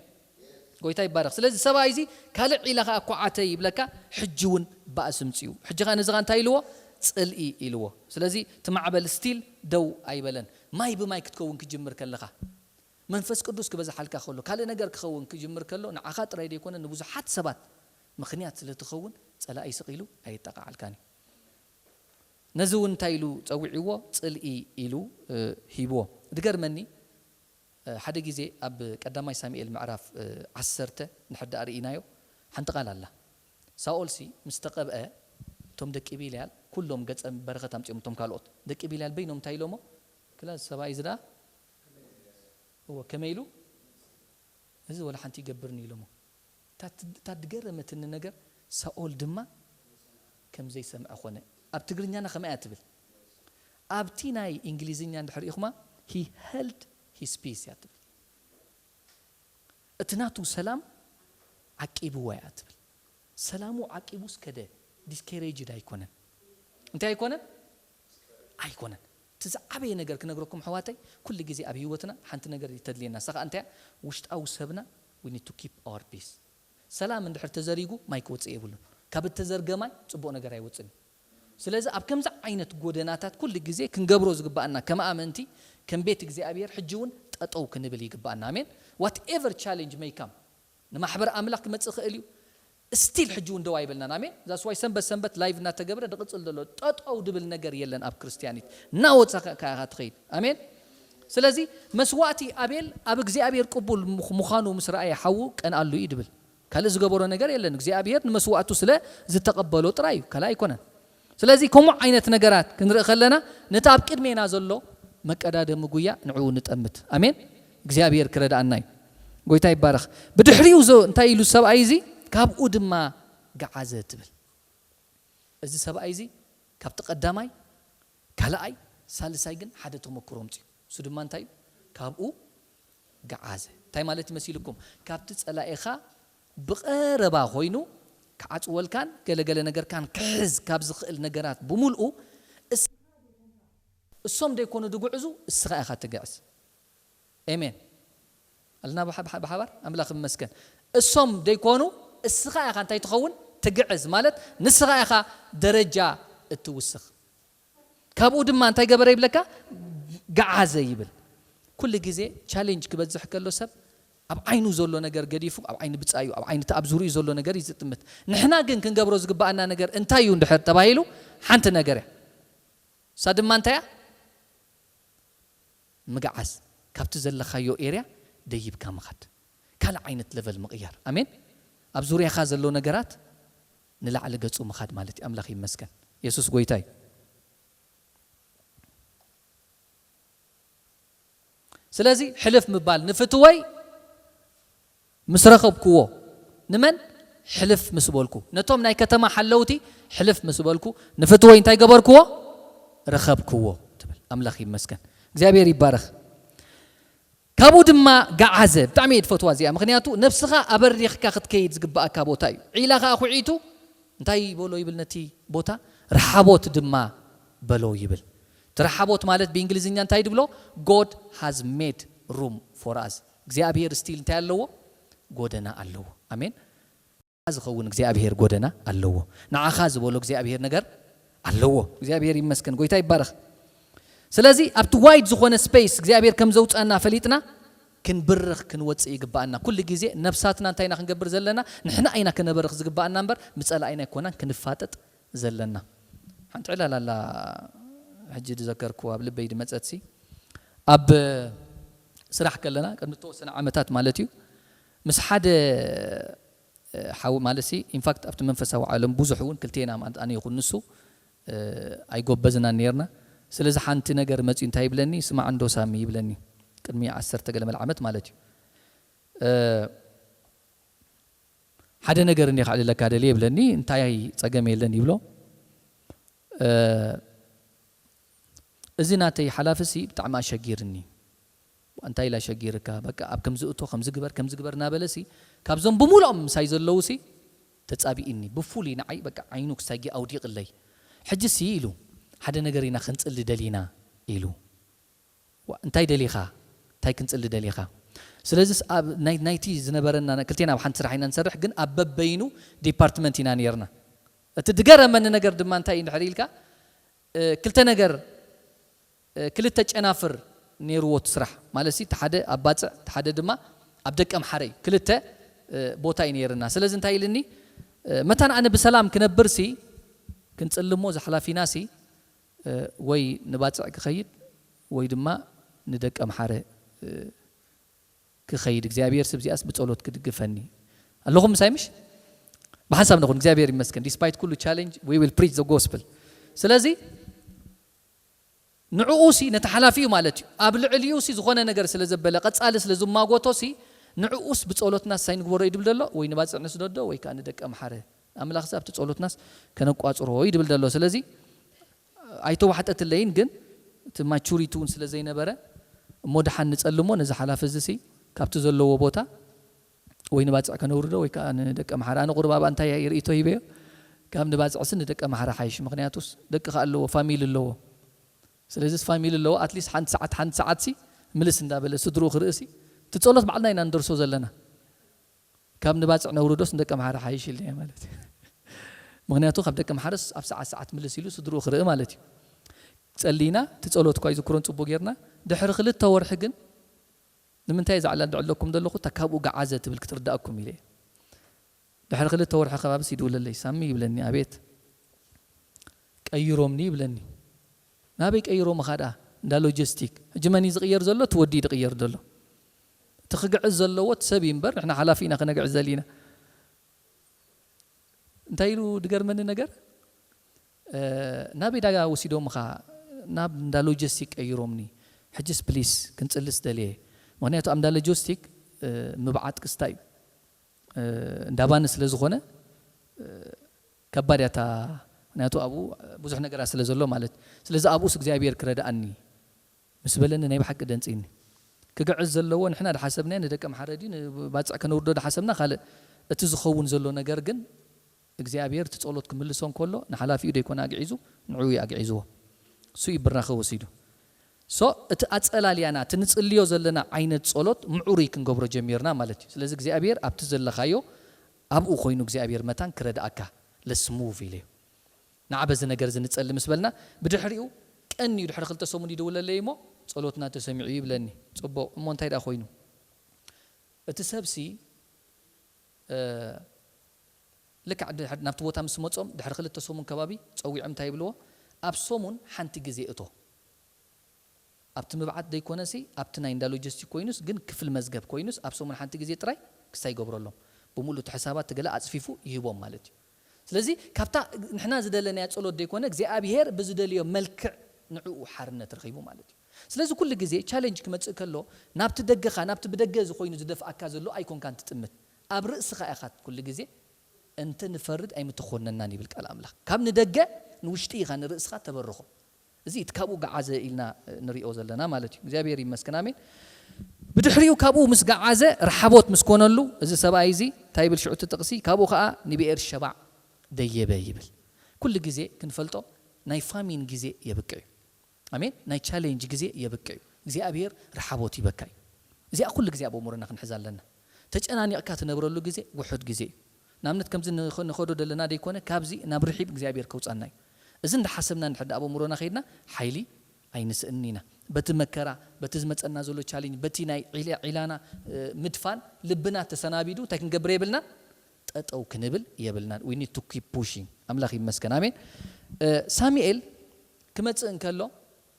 ጎይታ ይባረክ። ስለዚ ሰብኣይ እዚ ካልእ ዒላ ከኣ ኳዓተ ይብለካ። ሕጂ እውን ባእሲ ምፅኡ። ሕጂ ከኣ ነዚ ከኣ እንታይ ኢልዎ? ፅልኢ ኢልዎ። ስለዚ እቲ ማዕበል ስቲል ደው ኣይበለን። ማይ ብማይ ክትከውን ክጅምር ከለኻ መንፈስ ቅዱስ ክበዝሓልካ ከሎ ካልእ ነገር ክኸውን ክጅምር ከሎ ንዓኻ ጥራይ ዘይኮነ ንብዙሓት ሰባት ምኽንያት ስለ ትኸውን ጸላኢ ስቕ ኢሉ ኣየጠቓዓልካን እዩ። ነዚ እውን እንታይ ኢሉ ጸዊዕዎ? ጽልኢ ኢሉ እ፣ ሂብዎ። ዝገርመኒ እ፣ ሓደ ግዜ ኣብ ቀዳማይ ሳሙኤል ምዕራፍ እ፣ ዓሰርተ ንድሕር ደኣ ርኢናዮ ሓንቲ ቃል ኣላ። ሳኦልሲ ምስ ተቐብአ እቶም ደቂ ቢልያል ኩሎም ገጸ በረኸት ኣምጺኦም እቶም ካልኦት ደቂ ቢልያል በይኖም እንታይ ኢሎሞ? ክላ ሰብኣይ እዚ ደኣ እዎ ከመይ ኢሉ እዚ ወላ ሓንቲ ይገብርኒ ኢሎሞ። እታ ት- እታ ድገረመትኒ ነገር ሳኦል ድማ ከም ዘይሰምዐ ኮነ። ኣብ ትግርኛና ከመይ እያ ትብል? ኣብቲ ናይ እንግሊዝኛ እንድሕር ኢኹማ he held his peace እያ ትብል። እቲ ናቱ ሰላም ዓቂብዎ እያ ትብል። ሰላሙ ዓቂቡስ ከደ ዲስኬሬጅድ ኣይኮነን። እንታይ ኣይኮነን? ኣይኮነን። እቲ ዝዓበየ ነገር ክነግረኩም ኣሕዋተይ፣ ኩሉ ግዜ ኣብ ህይወትና ሓንቲ ነገር ተድልየና። እሳ ከዓ እንታይ እያ? ውሽጣዊ ሰብና we need to keep our peace። ሰላም እንድሕር ተዘሪጉ ማይ ክወፅእ የብሉን። ካብ እተዘርገ ማይ ፅቡቕ ነገር ኣይወፅን እዩ። ስለዚ ኣብ ከምዚ ዓይነት ጎደናታት ኩሉ ግዜ ክንገብሮ ዝግባኣና ከም ኣመንቲ ከም ቤት እግዚኣብሔር ሕጂ እውን ጠጠው ክንብል ይግባኣና። ኣሜን። Whatever challenge may come ንማሕበር ኣምላኽ ክመፅእ ይኽእል እዩ። ስቲል ሕጂ እውን ደው ኣይበልናን። ኣሜን። That's why ሰንበት ሰንበት ላይቭ እናተገብረ ዝቕፅል ዘሎ ጠጠው ድብል ነገር የለን ኣብ ክርስትያኒት። እናወፃ ከ- ከ- ትኸይድ። ኣሜን። ስለዚ መስዋእቲ ኣቤል ኣብ እግዚኣብሔር ቅቡል ምኽ- ምዃኑ ምስ ረኣየ ሓዉ ቀንኣሉ እዩ ድብል። ካልእ ዝገበሮ ነገር የለን። እግዚኣብሔር ንመስዋእቱ ስለ ዝተቐበሎ ጥራይ እዩ፣ ካልእ ኣይኮነን። ስለዚ ከምኡ ዓይነት ነገራት ክንርኢ ከለና ነቲ ኣብ ቅድሜና ዘሎ መቀዳደሚ ጉያ ንዕኡ ንጠምት። ኣሜን። እግዚኣብሔር ክረዳኣና እዩ። ጎይታ ይባረኽ። ብድሕሪኡ ዞ እንታይ ኢሉ ሰብኣይ እዚ? ካብኡ ድማ ገዓዘ ትብል። እዚ ሰብኣይ እዚ ካብቲ ቀዳማይ ካልኣይ ሳልሳይ ግን ሓደ ተመክሮ ኣምፅኡ። እሱ ድማ እንታይ እዩ? ካብኡ ገዓዘ። እንታይ ማለት ይመሲልኩም? ካብቲ ጸላኢኻ ብቐረባ ኮይኑ ክዓጽወልካን ገለገለ ነገርካን ክሕዝ ካብ ዝኽእል ነገራት ብምልኡ እስ- እሶም ደይኮኑ ድጉዕዙ እስኻ ኢኻ ትግዕዝ። ኤሜን። ኣልና ብሓ- ብሓ- ብሓባር ኣምላኽ ይመስገን። እሶም ደይኮኑ እስኻ ኢኻ እንታይ ትኸውን? ትግዕዝ ማለት ንስኻ ኢኻ ደረጃ እትውስኽ። ካብኡ ድማ እንታይ ገበረ ይብለካ? ገዓዘ ይብል። ኩሉ ግዜ ቻሌንጅ ክበዝሕ ከሎ ሰብ ኣብ ዓይኑ ዘሎ ነገር ገዲፉ ኣብ ዓይኒ ብጻዩ ኣብ ዓይኒ ኣብ ዙሪኡ ዘሎ ነገር እዩ ዝጥምት። ንሕና ግን ክንገብሮ ዝግባኣና ነገር እንታይ እዩ እንድሕር ተባሂሉ ሓንቲ ነገር እያ። እሳ ድማ እንታይ እያ? ምግዓዝ። ካብቲ ዘለኻዮ ኤርያ ደይብካ ምኻድ። ካልእ ዓይነት ለቨል ምቕያር። ኣሜን። ኣብ ዙርያኻ ዘሎ ነገራት ንላዕሊ ገጹ ምኻድ ማለት እዩ። ኣምላኽ ይመስገን። የሱስ ጎይታ እዩ። ስለዚ ሕልፍ ምባል ንፍትወይ ምስ ረኸብክዎ። ንመን? ሕልፍ ምስ በልኩ። ነቶም ናይ ከተማ ሓለውቲ ሕልፍ ምስ በልኩ ንፍትወይ እንታይ ገበርክዎ? ረኸብክዎ ትብል። ኣምላኽ ይመስገን። እግዚኣብሔር ይባረኽ። ካብኡ ድማ ገዓዘ። ብጣዕሚ እየ ዝፈትዋ እዚኣ፣ ምኽንያቱ ነብስኻ ኣበሪኽካ ክትከይድ ዝግባኣካ ቦታ እዩ። ዒላ ኸዓ ኩዒቱ እንታይ በሎ ይብል ነቲ ቦታ? ረሓቦት ድማ በሎ ይብል። እቲ ረሓቦት ማለት ብእንግሊዝኛ እንታይ ድብሎ? God has made room for us። እግዚኣብሔር ስቲል እንታይ ኣለዎ? ጎደና ኣለዎ። ኣሜን። ዝኸውን እግዚኣብሔር ጎደና ኣለዎ። ንዓኻ ዝበሎ እግዚኣብሔር ነገር ኣለዎ። እግዚኣብሔር ይመስገን፣ ጎይታ ይባረኽ። ስለዚ ኣብቲ ዋይድ ዝኾነ ስፔስ እግዚኣብሔር ከም ዘውፃና ፈሊጥና ክንብርኽ ክንወፅእ ይግባኣና። ኩሉ ግዜ ነብሳትና እንታይ ኢና ክንገብር ዘለና? ንሕና ኢና ክነበርኽ ዝግባኣና እምበር ምፀላኢና ኣይኮናን ክንፋጠጥ ዘለና። ሓንቲ ዕላል ኣላ ሕጂ ዝዘከርኩ ኣብ ልበይ ድመጸትሲ ኣብ ስራሕ ከለና ቅድሚ ተወሰነ ዓመታት ማለት እዩ ምስ ሓደ ሓው ማለት ሲ ኢንፋክት ኣብቲ መንፈሳዊ ዓለም ብዙሕ እውን ክልቴና ማለት ኣነ ይኹን ንሱ ኣይጎበዝና ነርና። ስለዚ ሓንቲ ነገር መፅዩ እንታይ ይብለኒ፣ ስማዕ እንዶ ሳሚ ይብለኒ፣ ቅድሚ ዓሰርተ ገለ መል ዓመት ማለት እዩ። ሓደ ነገር እንዲ ከዕልለካ ደልየ ይብለኒ። እንታይ ጸገም የለን ይብሎ። እዚ ናተይ ሓላፊ ሲ ብጣዕሚ ኣሸጊርኒ። እንታይ ኢላ ሸጊርካ? በቃ ኣብ ከምዚ እቶ ከምዚ ግበር ከምዚ ግበር እናበለ ሲ ካብዞም ብምሉኦም ምሳይ ዘለዉ ሲ ተጻቢእኒ። ብፍሉይ ንዓይ በቃ ዓይኑ ክሳጊ ኣውዲቕለይ። ሕጂ ሲ ኢሉ ሓደ ነገር ኢና ክንጽሊ ደሊና ኢሉ። እንታይ ደሊኻ? እንታይ ክንጽሊ ደሊኻ? ስለዚ ናይቲ ዝነበረና ክልቴና ኣብ ሓንቲ ስራሕ ኢና ንሰርሕ፣ ግን ኣብ በበይኑ ዲፓርትመንት ኢና ነርና። እቲ ድገረመኒ ነገር ድማ እንታይ እዩ እንድሕር ኢልካ ክልተ ነገር ክልተ ጨናፍር ነይርዎ እቲ ስራሕ ማለት ሲ ሓደ ኣብ ባፅዕ ሓደ ድማ ኣብ ደቀ ምሓረይ ክልተ ቦታ እዩ ነይርና። ስለዚ እንታይ ኢልኒ መታን ኣነ ብሰላም ክነብር ሲ ክንጽልሞ ዝሓላፊና ሲ ወይ ንባፅዕ ክኸይድ ወይ ድማ ንደቀ ምሓረ ክኸይድ እግዚኣብሔር ስብዚኣስ ብጸሎት ክድግፈኒ ኣለኹም ምሳይ ምሽ ብሓንሳብ ንኹን እግዚኣብሔር ይመስገን despite ኩሉ challenge we will preach the gospel። ስለዚ ንዕኡ ሲ ነቲ ሓላፊኡ ማለት እዩ ኣብ ልዕሊኡ ሲ ዝኾነ ነገር ስለ ዘበለ ቀጻሊ ስለ ዝማጎቶ ሲ ንዕኡስ ብጸሎትና ሳይ ንግበሮ ይድብል ዘሎ ወይ ንባጽዕ ንስደዶ ወይ ከዓ ንደቀ ምሓረ ኣምላኽ ሲ ኣብቲ ጸሎትናስ ከነቋጽሮ ይድብል ዘሎ። ስለዚ ኣይተዋሕጠትለይን ግን እቲ ማቹሪቲ እውን ስለ ዘይነበረ እሞ ደሓን ንጸልሞ ነዚ ሓላፊ እዚ ሲ ካብቲ ዘለዎ ቦታ ወይ ንባጽዕ ከነውርዶ ወይ ከዓ ንደቀ ምሓረ ኣነ ቁርብ ኣብኣ እንታይ ርእቶ ሂበዮ ካብ ንባጽዕ ሲ ንደቀ ምሓረ ሓይሽ ምክንያቱስ ደቂ ከ ኣለዎ ፋሚሊ ኣለዎ። ስለዚስ ፋሚሊ ኣለዎ ኣትሊስት ሓንቲ ሰዓት ሓንቲ ሰዓት ሲ ምልስ እንዳበለ ስድርኡ ክርእሲ እቲ ጸሎት ባዕልና ኢና ንደርሶ ዘለና። ካብ ንባጽዕ ነውርዶስ ንደቀ ምሓረ ሓይሽ ኢለ ማለት እዩ። ምክንያቱ ካብ ደቀ ምሓረስ ኣብ ሰዓት ሰዓት ምልስ ኢሉ ስድርኡ ክርኢ ማለት እዩ። ጸሊና እቲ ጸሎት እኳ ይዝክሮን ጽቡቅ ጌርና ድሕሪ ክልተ ወርሒ ግን ንምንታይ እዛ ዕላል ድዕለኩም ዘለኹ እታ ካብኡ ገዓዘ ትብል ክትርዳእኩም ኢለ ድሕሪ ክልተ ወርሒ ከባቢ ሲድውለለይ ሳሚ ይብለኒ ኣቤት ቀይሮምኒ ይብለኒ። ናበይ ቀይሮምኻ ደኣ እንዳ ሎጂስቲክ። ሕጂ መን እዩ ዝቕየር ዘሎ? እቲ ወዲ እዩ ዝቕየር ዘሎ። እቲ ክግዕዝ ዘለዎ እቲ ሰብ እዩ እምበር ንሕና ሓላፊ ኢና ክነግዕዝ ዘሊና። እንታይ ኢሉ ድገርመኒ ነገር ናበይ ዳጋ ወሲዶምኻ ናብ እንዳ ሎጂስቲክ ቀይሮምኒ። ሕጅስ ፕሊስ ክንጽልስ ደልየ ምክንያቱ ኣብ እንዳ ሎጂስቲክ ምብዓጥ ክስታ እዩ። እንዳባኒ ስለ ዝኾነ ከባድ ያታ ምክንያቱ ኣብኡ ብዙሕ ነገራት ስለ ዘሎ ማለት ስለዚ ኣብኡስ እግዚኣብሔር ክረድኣኒ ምስ በለኒ ናይ ብሓቂ ደንፂኒ ክግዕዝ ዘለዎ ንሕና ድሓሰብና ንደቂ መሓረዲ ባፅዕ ከነውርዶ ድሓሰብና ካልእ እቲ ዝኸውን ዘሎ ነገር ግን እግዚኣብሔር እቲ ጸሎት ክምልሶ እንከሎ ንሓላፊኡ ደይኮነ ኣግዒዙ ንዕኡ ኣግዒዝዎ እሱ ይብራኸ ወሲዱ ሶ እቲ ኣጸላልያና እቲ ንጽልዮ ዘለና ዓይነት ጸሎት ምዑሩይ ክንገብሮ ጀሚርና ማለት እዩ። ስለዚ እግዚኣብሔር ኣብቲ ዘለኻዮ ኣብኡ ኮይኑ እግዚኣብሔር መታን ክረድኣካ let's move ኢለዮ። ንዓ በዚ ነገር እዚ ንጸሊ ምስ በልና ብድሕሪኡ ቀንዩ ድሕሪ ክልተ ሰሙን ይድውለለይ እሞ ጸሎትና ተሰሚዑ ይብለኒ። ጽቡቕ እሞ እንታይ ደኣ ኮይኑ እቲ ሰብሲ ልክዕ ናብቲ ቦታ ምስ መጾም ድሕሪ ክልተ ሰሙን ከባቢ ጸዊዖም እንታይ ይብልዎ ኣብ ሰሙን ሓንቲ ግዜ እቶ ኣብቲ ምብዓት ደይኮነሲ ኣብቲ ናይ እንዳ ሎጂስቲክ ኮይኑስ ግን ክፍል መዝገብ ኮይኑስ ኣብ ሰሙን ሓንቲ ግዜ ጥራይ ክስታይ ይገብረሎም ብምሉእ እቲ ሕሳባት ትገለ ኣፅፊፉ ይህቦም ማለት እዩ። ስለዚ ካብታ ንሕና ዝደለናያ ጸሎት ደይኮነ እግዚኣብሄር ብዝደልዮ መልክዕ ንዕኡ ሓርነት ረኺቡ ማለት እዩ። ስለዚ ኩሉ ግዜ ቻለንጅ ክመጽእ ከሎ ናብቲ ደገኻ ናብቲ ብደገ ዝኾይኑ ዝደፍኣካ ዘሎ ኣይኮንካን ትጥምት ኣብ ርእስኻ ኢኻ ኩሉ ግዜ እንተ ንፈርድ ኣይምትኾነናን ይብል ቃል ኣምላኽ። ካብ ንደገ ንውሽጢ ኢኻ ንርእስኻ ተበርኾ። እዚ እቲ ካብኡ ገዓዘ ኢልና ንሪኦ ዘለና ማለት እዩ። እግዚኣብሔር ይመስገን ኣሜን። ብድሕሪኡ ካብኡ ምስ ገዓዘ ረሓቦት ምስ ኮነሉ እዚ ሰብኣይ እዚ እንታይ ይብል ሽዑ እቲ ጥቕሲ ካብኡ ከዓ ንብኤር ሸባዕ ደየበ ይብል። ኩሉ ግዜ ክንፈልጦ ናይ ፋሚን ግዜ የብቅዕ እዩ። ኣሜን። ናይ ቻሌንጅ ግዜ የብቅዕ እዩ። እግዚኣብሔር ረሓቦት ይበካ እዩ። እዚኣ ኩሉ ግዜ ኣብ ኣእምሮና ክንሕዛ ኣለና። ተጨናኒቕካ ትነብረሉ ግዜ ውሑድ ግዜ እዩ። ንኣብነት ከምዚ ንኸዶ ዘለና ደይኮነ ካብዚ ናብ ርሒብ እግዚኣብሔር ከውፃና እዩ። እዚ እንዳሓሰብና እንድሕር ኣብ ኣእምሮና ከይድና ሓይሊ ኣይንስእን ኢና። በቲ መከራ፣ በቲ ዝመፀና ዘሎ ቻሌንጅ፣ በቲ ናይ ዒላና ምድፋን ልብና ተሰናቢዱ እንታይ ክንገብር የብልናን? ጠጠው ክንብል የብልናን። We need to keep pushing። ኣምላኽ ይመስገን። ኣሜን። ሳሙኤል ክመጽእ እንከሎ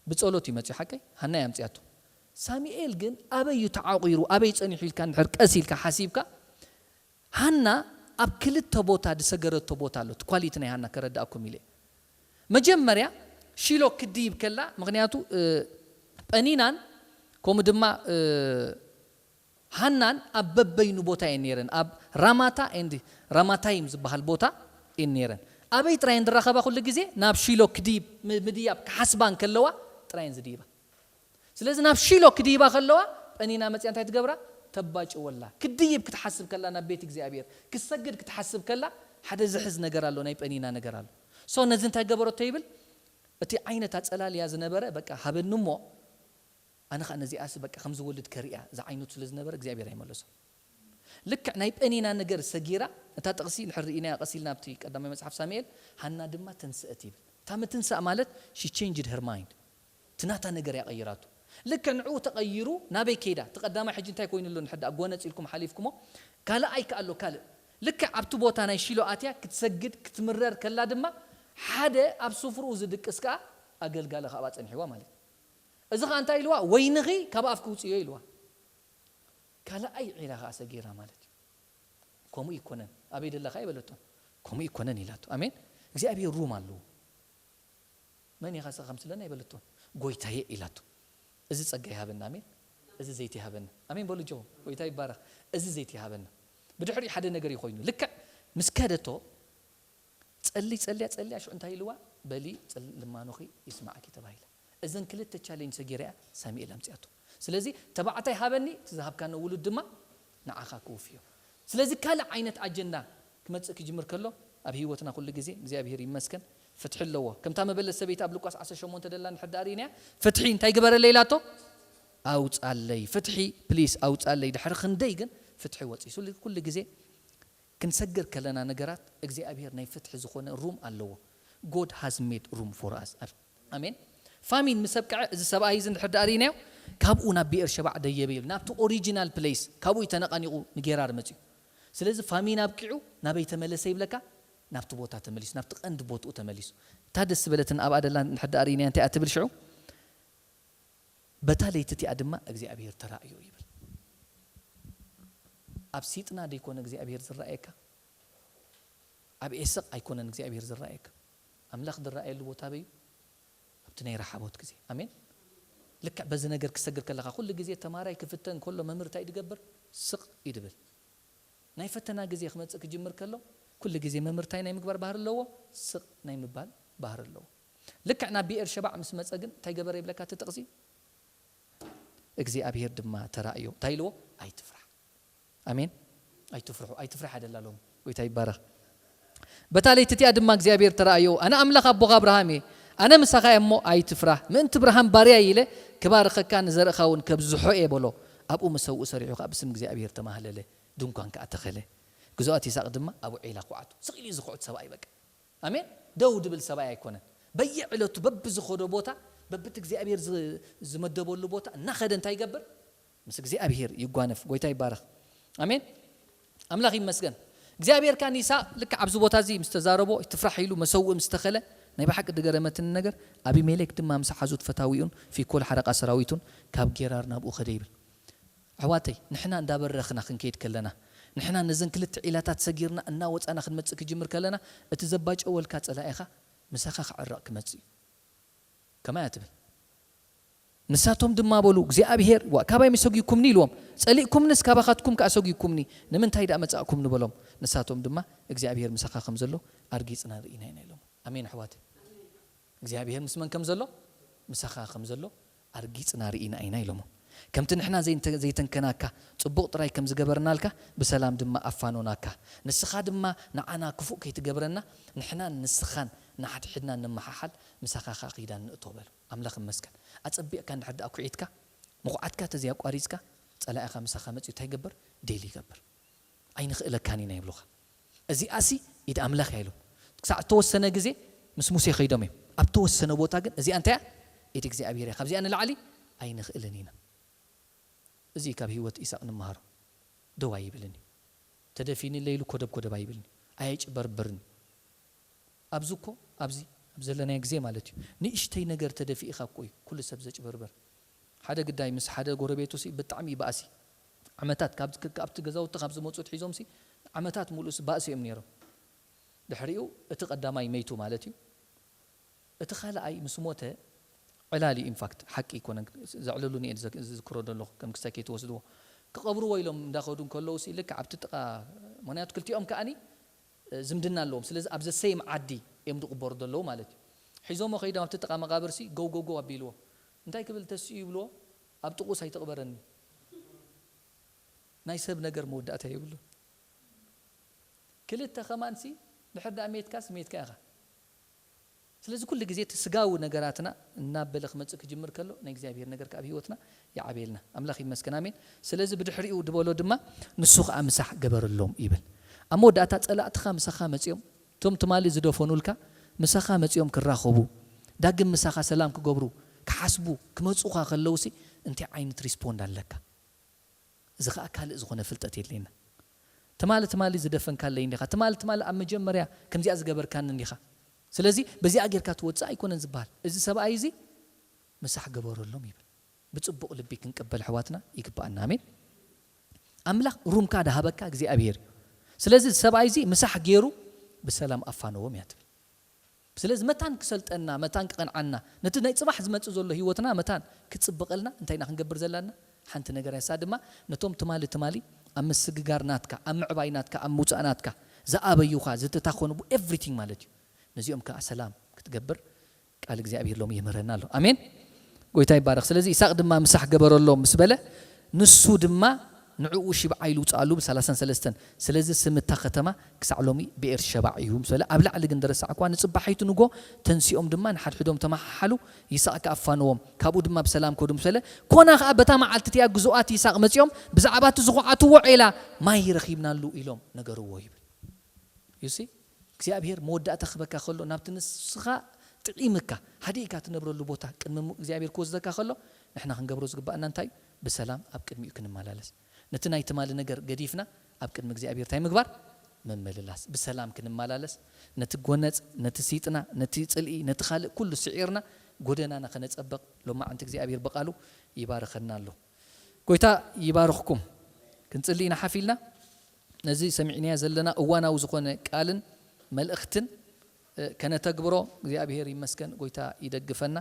ብጸሎት እዩ መጺኡ፣ ሓቀይ? ሃና እያ ኣምጺኣቶ። ሳሙኤል ግን ኣበይ እዩ ተዓቑሩ፣ ኣበይ ጸኒሑ ኢልካ እንድሕር ቀስ ኢልካ ሓሲብካ፣ ሃና ኣብ ክልተ ቦታ ዝሰገረቶ ቦታ ኣሎ። እቲ ኳሊቲ ናይ ሃና ከረዳእኩም ኢለ። መጀመርያ ሺሎ ክድይብ ከላ፣ ምኽንያቱ፣ እ፣ ጴኒናን ከምኡ ድማ፣ እ፣ ሃናን ኣብ በበይኑ ቦታ እየን ነይረን። ኣብ ራማታ ኤንድ ራማታይም ዝበሃል ቦታ እየን ነይረን። ኣበይ ጥራይ እየን ዝራኸባ? ኩሉ ግዜ ናብ ሺሎ ክድይብ፣ ም-፣ ምድያብ ክሓስባ እንከለዋ ጥራይ እየን ዝድይባ። ስለዚ ናብ ሺሎ ክድይባ ከለዋ ጴኒና መጽያ እንታይ ትገብራ? ተባጭወላ። ክድይብ ክትሓስብ ከላ፣ ናብ ቤት እግዚኣብሔር ክሰግድ ክትሓስብ ከላ፣ ሓደ ዝሕዝ ነገር ኣሎ፣ ናይ ጴኒና ነገር ኣሎ። ሶ ነዚ እንታይ ገበረቶ ይብል? እቲ ዓይነት ኣጸላልያ ዝነበረ፣ በቃ ሃበኒ እሞ፣ ኣነ ኸኣ ነዚኣስ በቃ ከም ዝወልድ ከርእያ ዝዓይነቱ ስለ ዝነበረ እግዚኣብሔር ኣይመለሶ። ልክዕ ናይ ጴኒና ነገር ሰጊራ፣ እታ ጥቕሲ እንድሕር ርኢናያ ቀስ ኢልና ኣብቲ ቀዳማይ መጽሓፍ ሳሙኤል፣ ሃና ድማ ተንስአት ይብል። እታ ምትንሳእ ማለት she changed her mind። እቲ ናታ ነገር እያ ቀይራቶ። ልክዕ ንዕኡ ተቐይሩ ናበይ ከይዳ? እቲ ቀዳማይ ሕጂ እንታይ ኮይኑ ኣሎ? ንሕዳ ጎነጽ ኢልኩም ሓሊፍኩሞ፣ ካልኣይ ከኣ ኣሎ ካልእ። ልክዕ ኣብቲ ቦታ ናይ ሺሎ ኣትያ ክትሰግድ ክትምረር ከላ ድማ ሓደ ኣብ ስፍርኡ ዝድቅስ ከኣ ኣገልጋሊ ካብኣ ጸኒሕዋ ማለት እዩ። እዚ ኸኣ እንታይ ኢልዋ? ወይንኺ ካብ ኣፍኪ ውጽዮ ኢልዋ። ካልኣይ ዒላ ኸኣ ሰጊራ ማለት እዩ። ከምኡ ይኮነን፣ ኣበይ ደለኻ ኣይበለቶን። ከምኡ ይኮነን ኢላቶ። ኣሜን። እግዚኣብሔር ሩም ኣለዎ። መን ኢኻ ስኻ ከምስለና ኣይበለቶን። ጎይታየ ኢላቶ። እዚ ጸጋ ይሃበና። ኣሜን። እዚ ዘይቲ ይሃበና። ኣሜን በሉ ጆ። ጎይታ ይባረኽ። እዚ ዘይቲ ይሃበና። ብድሕሪኡ ሓደ ነገር ይኾይኑ። ልክዕ ምስ ከደቶ፣ ጸሊ፣ ጸልያ፣ ጸልያ፣ ሽዑ እንታይ ኢልዋ? በሊ፣ ጽል-፣ ልማኖኺ ይስማዓኪ ተባሂላ። እዘን ክልተ ቻሌንጅ ሰጊራ እያ ሳሙኤል ኣምጺኣቶ። ስለዚ ተባዕታይ ሃበኒ፣ እቲ ዝሃብካኒ ውሉድ ድማ ንዓኻ ክውፍዮ። ስለዚ ካልእ ዓይነት ኣጀንዳ ክመጽእ ክጅምር ከሎ፣ ኣብ ህይወትና ኩሉ ግዜ እግዚኣብሔር ይመስገን ፍትሒ ኣለዎ። ከምታ መበለት ሰበይቲ ኣብ ሉቃስ ዓሰርተ ሸሞንተ ደላ እንድሕር ደኣ ርኢናያ፣ ፍትሒ እንታይ ግበረለይ ኢላቶ? ኣውጻለይ። ፍትሒ ፕሊስ ኣውጻለይ። ድሕሪ ክንደይ ግን ፍትሒ ወጺሱ ኩሉ ግዜ ክንሰግር ከለና ነገራት እግዚኣብሔር ናይ ፍትሒ ዝኾነ ሩም ኣለዎ። God has made room for us። ኣሜን። ፋሚን ምስ ኣብቅዐ እዚ ሰብኣይ እዚ እንድሕር ደኣ ርኢናዮ፣ ካብኡ ናብ ብኤር ሸባዕ ደየበ ይብል። ናብቲ ኦሪጂናል ፕሌስ ካብኡ እዩ ተነቓኒቑ ንጌራር መጺኡ። ስለዚ ፋሚን ኣብቂዑ ናበይ ተመለሰ ይብለካ? ናብቲ ቦታ ተመሊሱ፣ ናብቲ ቀንዲ ቦትኡ ተመሊሱ። እታ ደስ ዝበለትን ኣብኣ ደላ እንድሕር ደኣ ርኢናዮ እንታይ እያ ትብል ሽዑ? በታ ለይቲ እቲኣ ድማ እግዚኣብሔር ተራእዮ ይብል። ኣብ ሲጥና ደይኮነ እግዚኣብሔር ዝረኣየካ? ኣብ ኤሰቕ ኣይኮነን እግዚኣብሔር ዝረኣየካ? ኣምላኽ ዝረኣየሉ ቦታ ኣበይ እዩ? ኣብቲ ናይ ረሓቦት ግዜ። ኣሜን። ልክዕ በዚ ነገር ክሰግር ከለኻ፣ ኩሉ ግዜ ተማራይ ክፍተን ከሎ መምህር እንታይ እዩ ዝገብር? ስቕ እዩ ዝብል። ናይ ፈተና ግዜ ክመጽእ ክጅምር ከሎ፣ ኩሉ ግዜ መምህር እንታይ ናይ ምግባር ባህሪ ኣለዎ? ስቕ ናይ ምባል ባህሪ ኣለዎ። ልክዕ ናብ ብኤር ሸባዕ ምስ መጸ ግን እንታይ ገበረ ይብለካ እቲ ጥቕሲ? እግዚኣብሔር ድማ ተራእዮ። እንታይ ኢልዎ? ኣይትፍራሕ። ኣሜን። ኣይትፍርሑ፣ ኣይትፍራሕ ኣይደላ ሎም። ጎይታ ይባረኽ። በታ ለይቲ እቲኣ ድማ እግዚኣብሔር ተራእዮ፣ ኣነ ኣምላኽ ኣቦኻ ኣብርሃም እየ፣ ኣነ ምሳኻ እየ እሞ ኣይትፍራህ፣ ምእንቲ ብርሃን ባርያይ ኢለ ክባርኸካ ንዘርእኻ እውን ከብዝሖ እየ በሎ። ኣብኡ መሰውኡ ሰሪሑ ከኣ ብስም እግዚኣብሔር ተማህለለ፣ ድንኳን ከኣ ተኸለ። ግዝኣት ይስሐቅ ድማ ኣብኡ ዒላ ኩዓቱ። ስቕ ኢሉ እዩ ዝኹዕት ሰብኣይ በቃ። ኣሜን። ደው ድብል ሰብኣይ ኣይኮነን። በየዕለቱ በብዝኸዶ ቦታ፣ በብቲ እግዚኣብሔር ዝ-፣ ዝመደበሉ ቦታ እናኸደ እንታይ ይገብር? ምስ እግዚኣብሔር ይጓነፍ። ጎይታ ይባረኽ። ኣሜን። ኣምላኽ ይመስገን። እግዚኣብሔር ካን ይስሐቅ ልክዕ ኣብዚ ቦታ እዚ ምስ ተዛረቦ፣ ትፍራሕ ኢሉ መሰውእ ምስ ተኸለ፣ ናይ ብሓቂ ድገረመትኒ ነገር፣ ኣቢሜሌክ ድማ ምስ ሓዙት ፈታዊኡን ፊኮል ሓለቓ ሰራዊቱን ካብ ጌራር ናብኡ ኸደ ይብል። ኣሕዋተይ፣ ንሕና እንዳበረኽና ክንከይድ ከለና፣ ንሕና ነዘን ክልተ ዒላታት ሰጊርና እናወጻና ክንመጽእ ክጅምር ከለና፣ እቲ ዘባጨወልካ ጸላኢኻ ምሳኻ ክዕረቕ ክመጽእ እዩ። ከማይ እያ ትብል። ንሳቶም ድማ በሉ፣ እግዚኣብሄር፣ ዋ፣ ካባይ ምሰጒኩምኒ ኢልዎም። ጸሊእኩምንስ ካባኻትኩም ከኣ ሰጒኩምኒ፣ ንምንታይ ደኣ መጻእኩምኒ በሎም። ንሳቶም ድማ፣ እግዚኣብሄር ምሳኻ ከም ዘሎ ኣርጊጽና ርኢና ኢና ኢሎም። ኣሜን ኣሕዋተይ። እግዚኣብሄር ምስ መን ከም ዘሎ? ምሳኻ ከም ዘሎ ኣርጊጽና ርኢና ኢና ኢሎሞ። ከምቲ ንሕና ዘይንተ-፣ ዘይተንከናካ፣ ጽቡቕ ጥራይ ከም ዝገበርናልካ፣ ብሰላም ድማ ኣፋኖናካ። ንስኻ ድማ ንዓና ክፉእ ከይትገብረና፣ ንሕናን ንስኻን ንሓድሕድና ንመሓሓል፣ ምሳኻ ኸኣ ኪዳን ንእቶ በሉ። ኣምላኽ ይመስገን። ኣጸቢቕካ እንድሕር ደኣ ኲዒትካ፣ ምኹዓትካ ተዘይኣቋሪጽካ፣ ጸላኢኻ ምሳኻ መጺኡ እንታይ ይገብር? ዴል ይገብር። ኣይንኽእለካን ኢና ይብሉኻ። እዚኣሲ ኢድ ኣምላኽ እያ ኢሎም። ክሳዕ እተወሰነ ግዜ ምስ ሙሴ ከይዶም እዮም። ኣብ ተወሰነ ቦታ ግን እዚኣ እንታይ እያ? ኢድ እግዚኣብሔር እያ። ካብዚኣ ንላዕሊ ኣይንኽእልን ኢና። እዚ ካብ ህይወት ኢሳቅ ንመሃሮ። ደው ኣይብልን እዩ። ተደፊኒ ለይሉ ኮደብ ኮደብ ኣይብልን እዩ። ኣየጭበርብርን እዩ። ኣብዚ እኮ፣ ኣብዚ፣ ዘለናዮ ግዜ ማለት እዩ። ንእሽተይ ነገር ተደፊእኻ እኮ እዩ ኩሉ ሰብ ዘጭበርበር። ሓደ ግዳይ ምስ ሓደ ጎረቤቱ ሲ ብጣዕሚ ይባእሲ። ዓመታት ካብ፣ ካብቲ ገዛውቲ ካብ ዝመፁ ትሒዞም ሲ ዓመታት ሙሉእ ሲ ባእሲ እዮም ነይሮም። ድሕሪኡ እቲ ቀዳማይ መይቱ ማለት እዩ። እቲ ካልኣይ ምስ ሞተ ዕላል እዩ። ኢንፋክት ሓቂ ኣይኮነን፣ ዘዕለሉኒ እየ ዝዘክ- ዝዝክሮ ዘለኹ፣ ከም ክስታይ ከይትወስድዎ። ክቐብርዎ ኢሎም እንዳኸዱ እንከለዉ ሲ ልክዕ ኣብቲ ጥቓ፣ ምኽንያቱ ክልቲኦም ከኣኒ ዝምድና ኣለዎም። ስለዚ ኣብ ዘሰይም ዓዲ እዮም ዝቕበሩ ዘለዉ ማለት እዩ። ሒዞሞ ከይዶም ኣብቲ ጥቓ መቓብር ሲ ጎው ጎው ጎው ኣቢልዎ። እንታይ ክብል ተሲኡ ይብልዎ? ኣብ ጥቑስ ኣይተቕበረኒ። ናይ ሰብ ነገር መወዳእታ የብሉን። ክልተ ከማን ሲ ድሕር ደኣ ሜትካስ ሜትካ ኢኻ። ስለዚ ኩሉ ግዜ እቲ ስጋዊ ነገራትና እናበለ ክመጽእ ክጅምር ከሎ ናይ እግዚኣብሔር ነገር ካብ ህይወትና ይዓበየልና። ኣምላኽ ይመስገን፣ ኣሜን። ስለዚ ብድሕሪኡ ዝበሎ ድማ ንሱ ኸኣ ምሳሕ ገበረሎም ይብል። ኣብ መወዳእታ ጸላእትኻ ምሳኻ መጺኦም፣ እቶም ትማሊ ዝደፈኑልካ ምሳኻ መጺኦም ክራኸቡ፣ ዳግም ምሳኻ ሰላም ክገብሩ፣ ክሓስቡ፣ ክመጹኻ ከለውሲ እንታይ ዓይነት ሪስፖንድ ኣለካ? እዚ ኸኣ ካልእ ዝኾነ ፍልጠት የድልየና። ትማሊ ትማሊ ዝደፈንካለይ እንዲኻ፣ ትማሊ ትማሊ ኣብ መጀመርያ ከምዚኣ ዝገበርካኒ እንዲኻ። ስለዚ በዚኣ ጌርካ ትወጽእ ኣይኮነን ዝበሃል። እዚ ሰብኣይ እዚ ምሳሕ ገበረሎም ይብል። ብጽቡቕ ልቢ ክንቅበል ኣሕዋትና ይግብኣና። ኣሜን። ኣምላኽ ሩምካ ዝሃበካ እግዚኣብሔር እዩ። ስለዚ እዚ ሰብኣይ እዚ ምሳሕ ገይሩ ብሰላም ኣፋነዎም እያ ትብል። ስለዚ መታን ክሰልጠና፣ መታን ክቐንዓና፣ ነቲ ናይ ጽባሕ ዝመጽእ ዘሎ ህይወትና መታን ክጽብቐልና እንታይ ኢና ክንገብር ዘላና? ሓንቲ ነገር እያ፣ እሳ ድማ ነቶም ትማሊ ትማሊ ኣብ ምስግጋር ናትካ፣ ኣብ ምዕባይ ናትካ፣ ኣብ ምውጻእ ናትካ ዝኣበዩኻ፣ ዝተታኾኑ፣ ኤቭሪቲንግ ማለት እዩ። ነዚኦም ከኣ ሰላም ክትገብር ቃል እግዚኣብሔር ሎም ይምህረና ኣሎ። ኣሜን። ጎይታ ይባረኽ። ስለዚ ይስሐቅ ድማ ምሳሕ ገበረሎም ምስ በለ፣ ንሱ ድማ ንዕኡ ሽብዓ ኢሉ ውፅኣሉ ብ33። ስለዚ ስም እታ ከተማ ክሳዕ ሎሚ ብኤር ሸባዕ እዩ ምስ በለ፣ ኣብ ላዕሊ ግን ደረሳዕኳ ንጽባሒቱ ንጎ ተንሲኦም ድማ ንሓድሕዶም ተመሓሓሉ፣ ይስሐቅ ከኣ ኣፋነዎም፣ ካብኡ ድማ ብሰላም ከዱ ምስ በለ፣ ኮና ከኣ በታ መዓልቲ እቲኣ ግዙኣት ይስሐቅ መጺኦም ብዛዕባ እቲ ዝኹዓትዎ ዔላ ማይ ረኺብናሉ ኢሎም ነገርዎ ይብል። ዩሲ እግዚኣብሔር መወዳእታ ክበካ ከሎ ናብቲ ንስኻ ጥዒምካ ሃዲእካ ትነብረሉ ቦታ ቅድሚ ሙ- እግዚኣብሔር ክወስደካ ከሎ ንሕና ክንገብሮ ዝግባኣና እንታይ እዩ? ብሰላም ኣብ ቅድሚኡ ክንመላለስ፣ ነቲ ናይ ትማሊ ነገር ገዲፍና ኣብ ቅድሚ እግዚኣብሔር እንታይ ምግባር? መመልላስ። ብሰላም ክንመላለስ፣ ነቲ ጎነጽ፣ ነቲ ሲጥና፣ ነቲ ጽልኢ፣ ነቲ ካልእ ኩሉ ስዒርና ጎደናና ከነጸብቕ ሎማዓንቲ እግዚኣብሔር ብቓሉ ይባርኸና ኣሎ። ጎይታ ይባርኽኩም። ክንጽሊ ኢና ሓፊልና። ነዚ ሰሚዕናዮ ዘለና እዋናዊ ዝኾነ ቃልን መልእኽትን እ፣ ከነተግብሮ እግዚኣብሔር ይመስገን። ጎይታ ይደግፈና።